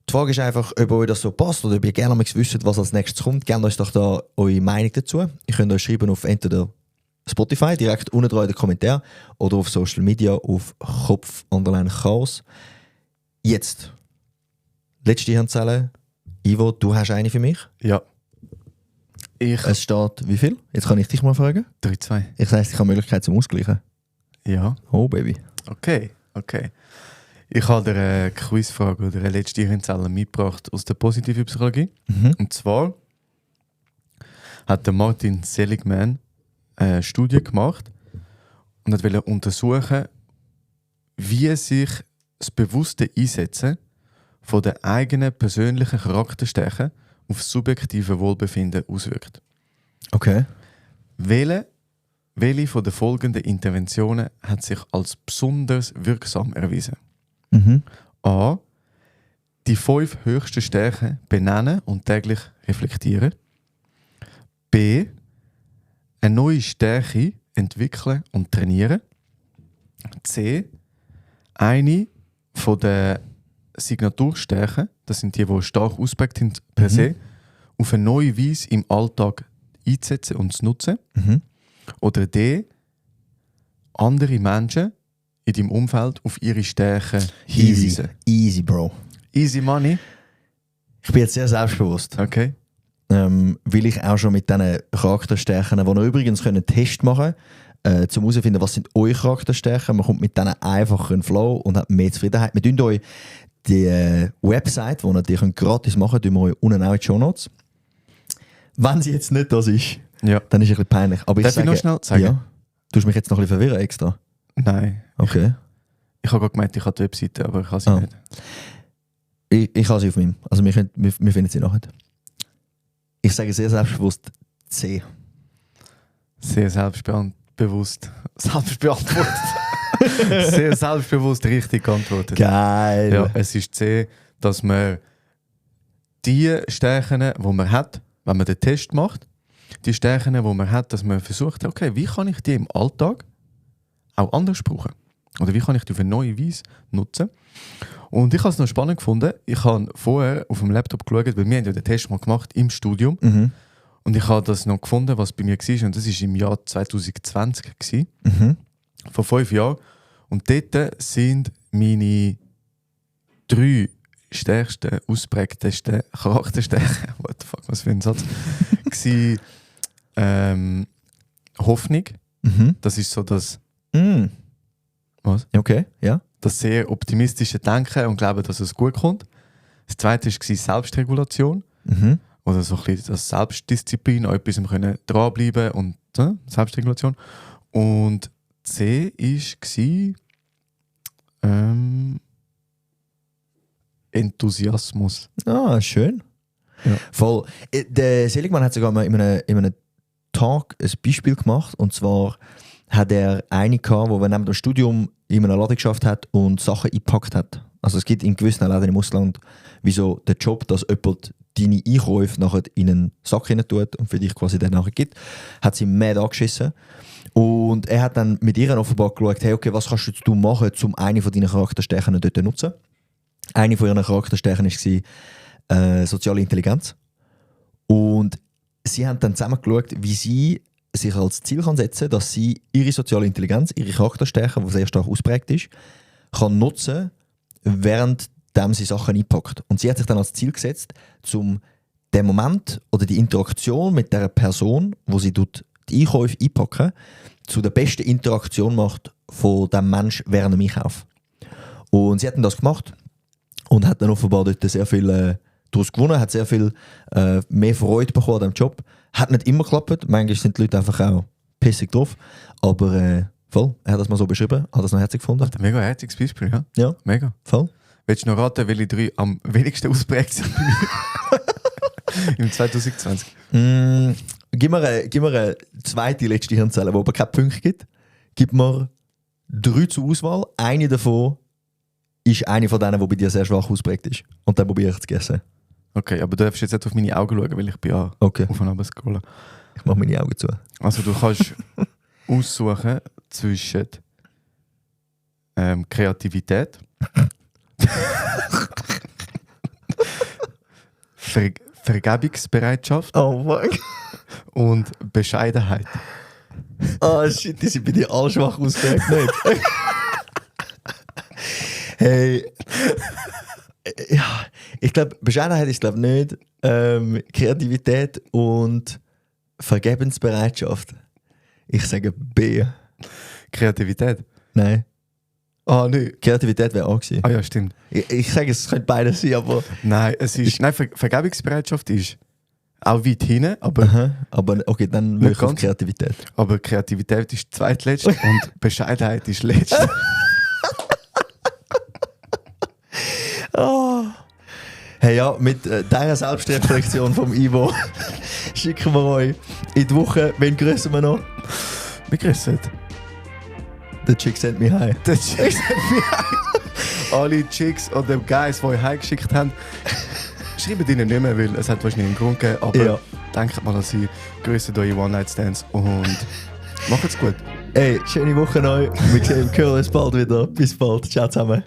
Die Frage ist einfach, ob euch das so passt oder ob ihr gerne mal wisst, was als nächstes kommt. Gebt uns doch da eure Meinung dazu. Ihr könnt euch schreiben auf entweder Spotify, direkt unten dran in den Kommentaren, oder auf Social Media auf Kopf_Chaos. Jetzt, letzte Hirnzelle. Ivo, du hast eine für mich. Ja. Es steht wie viel? Jetzt kann ich dich mal fragen. 3-2. Ich heißt, ich habe Möglichkeit zum Ausgleichen. Ja. Oh, Baby. Okay. Ich habe dir eine Quizfrage oder eine letzte Hirnzelle mitgebracht aus der positiven Psychologie. Mhm. Und zwar, hat der Martin Seligman eine Studie gemacht und wollte untersuchen, wie sich das bewusste Einsetzen von der eigenen persönlichen Charakterstärke auf das subjektive Wohlbefinden auswirkt. Okay. Welche von den folgenden Interventionen hat sich als besonders wirksam erwiesen? Mhm. A. Die 5 höchsten Stärken benennen und täglich reflektieren. B. Eine neue Stärke entwickeln und trainieren. C. Eine von den Signaturstärken, das sind die stark ausprägt sind per se, auf eine neue Weise im Alltag einzusetzen und zu nutzen. Mhm. Oder D. Andere Menschen in deinem Umfeld auf ihre Stärken hinweisen. Easy, Bro. Easy money. Ich bin jetzt sehr selbstbewusst. Okay. Weil ich auch schon mit diesen Charakterstärken, die ihr übrigens einen Test machen könnt, um herauszufinden, was sind eure Charakterstärken. Man kommt mit denen einfach in den Flow und hat mehr Zufriedenheit. Wir tun euch die Website, die ihr gratis machen könnt, tun wir euch unten auch in die Shownotes. Wenn sie jetzt nicht das ist, Ja. dann ist es ein bisschen peinlich. Aber Darf ich noch schnell sagen? Ja. Du hast mich jetzt noch ein bisschen verwirren extra. Nein. Okay. Ich habe gerade gemeint, ich habe die Webseite, aber ich habe sie Ah. nicht. Ich habe sie auf meinem. Also wir finden sie nachher. Ich sage sehr selbstbewusst C. Sehr selbstbewusst. Selbstbeantwortet. Sehr selbstbewusst richtig geantwortet. Geil. Ja, es ist C, dass man die Stärken, die man hat, wenn man den Test macht, die Stärken, die man hat, dass man versucht, okay, wie kann ich die im Alltag auch anders brauchen? Oder wie kann ich die auf eine neue Weise nutzen? Und ich habe es noch spannend gefunden. Ich habe vorher auf dem Laptop geschaut, weil wir haben ja den Test mal gemacht im Studium. Mhm. Und ich habe das noch gefunden, was bei mir war. Und das war im Jahr 2020. Mhm. Vor 5 Jahren. Und dort sind meine 3 stärksten, ausprägtesten Charakterstärken, what the fuck, was für ein Satz, gsi, Hoffnung. Mhm. Das ist so das, Mhm. was? Okay, ja. Das sehr optimistische Denken und Glauben, dass es gut kommt. Das zweite war Selbstregulation. Mhm. Oder so ein bisschen das Selbstdisziplin, an etwas dranbleiben und Selbstregulation. Und C war Enthusiasmus. Ah, schön. Ja. Voll. Der Seligman hat sogar mal in einem Talk ein Beispiel gemacht. Und zwar hat er eine gehabt, der neben dem Studium in einer Laden geschafft hat und Sachen eingepackt hat. Also es gibt in gewissen Läden im Ausland wie so den Job, dass jemand deine Einkäufe nachher in einen Sack rein tut und für dich quasi dann nachher gibt. Hat sie mad angeschissen. Und er hat dann mit ihr offenbar geschaut, hey, okay, was kannst du jetzt machen, um eine von deinen Charakterstärken dort zu nutzen. Eine von ihren Charakterstärken war soziale Intelligenz. Und sie haben dann zusammen geschaut, wie sie sich als Ziel kann setzen, dass sie ihre soziale Intelligenz, ihre Charakterstärke, die sehr stark ausprägt ist, kann nutzen, während sie Sachen einpackt. Und sie hat sich dann als Ziel gesetzt, um den Moment oder die Interaktion mit der Person, wo sie die Einkäufe einpacken, zu der besten Interaktion macht von dem Mensch während dem Einkauf. Und sie hat dann das gemacht und hat dann offenbar dort sehr viel daraus gewonnen, hat sehr viel mehr Freude bekommen an diesem Job. Hat nicht immer geklappt, manchmal sind die Leute einfach auch pissig drauf, aber voll, er hat das mal so beschrieben, hat das noch herzig gefunden. Ein mega herziges Beispiel, ja. Ja, Mega. voll. Willst du noch raten, welche 3 am wenigsten ausprägt sind bei mir? Im 2020. Gib mir eine zweite letzte Hirnzelle, die aber keine Punkte gibt. Gib mir 3 zur Auswahl. Eine davon ist eine von denen, die bei dir sehr schwach ausprägt ist. Und dann probiere ich zu guessen. Okay, aber du darfst jetzt nicht auf meine Augen schauen, weil ich bin ja Okay, auf und runter scrollen. ich mache meine Augen zu. Also du kannst aussuchen zwischen Kreativität, Vergebungsbereitschaft Oh Mann. und Bescheidenheit. Ah shit, die sind bei dir alle schwach ausprägt, nicht? Hey. Ja, ich glaube, Bescheidenheit ist nicht. Kreativität und Vergebensbereitschaft. Ich sage B. Kreativität? Nein. Ah, nein. Kreativität wäre auch gewesen. Ah ja, stimmt. Ich sage, es könnte beides sein, aber. Nein, Vergebungsbereitschaft ist Auch weit hinten, aber, Aha, aber okay, dann wirklich auf ganz. Kreativität. aber Kreativität ist zweitletzt und Bescheidenheit ist letzt. Oh. Hey ja, mit dieser Selbstreflexion vom Ivo schicken wir euch in die Woche. Wen grüßen wir noch? Wir grüßen. Der Chick sent me hi. Der Chicks hat mich alle Chicks oder Guys, die euch heimgeschickt haben, schreibt ihnen nicht mehr, weil es hat wahrscheinlich einen Grund gegeben. Aber Ja. denkt mal an sie, grüßt eure One-Night-Stands und macht's gut. Hey, schöne Woche euch. Wir hören uns bald wieder. Bis bald. Ciao zusammen.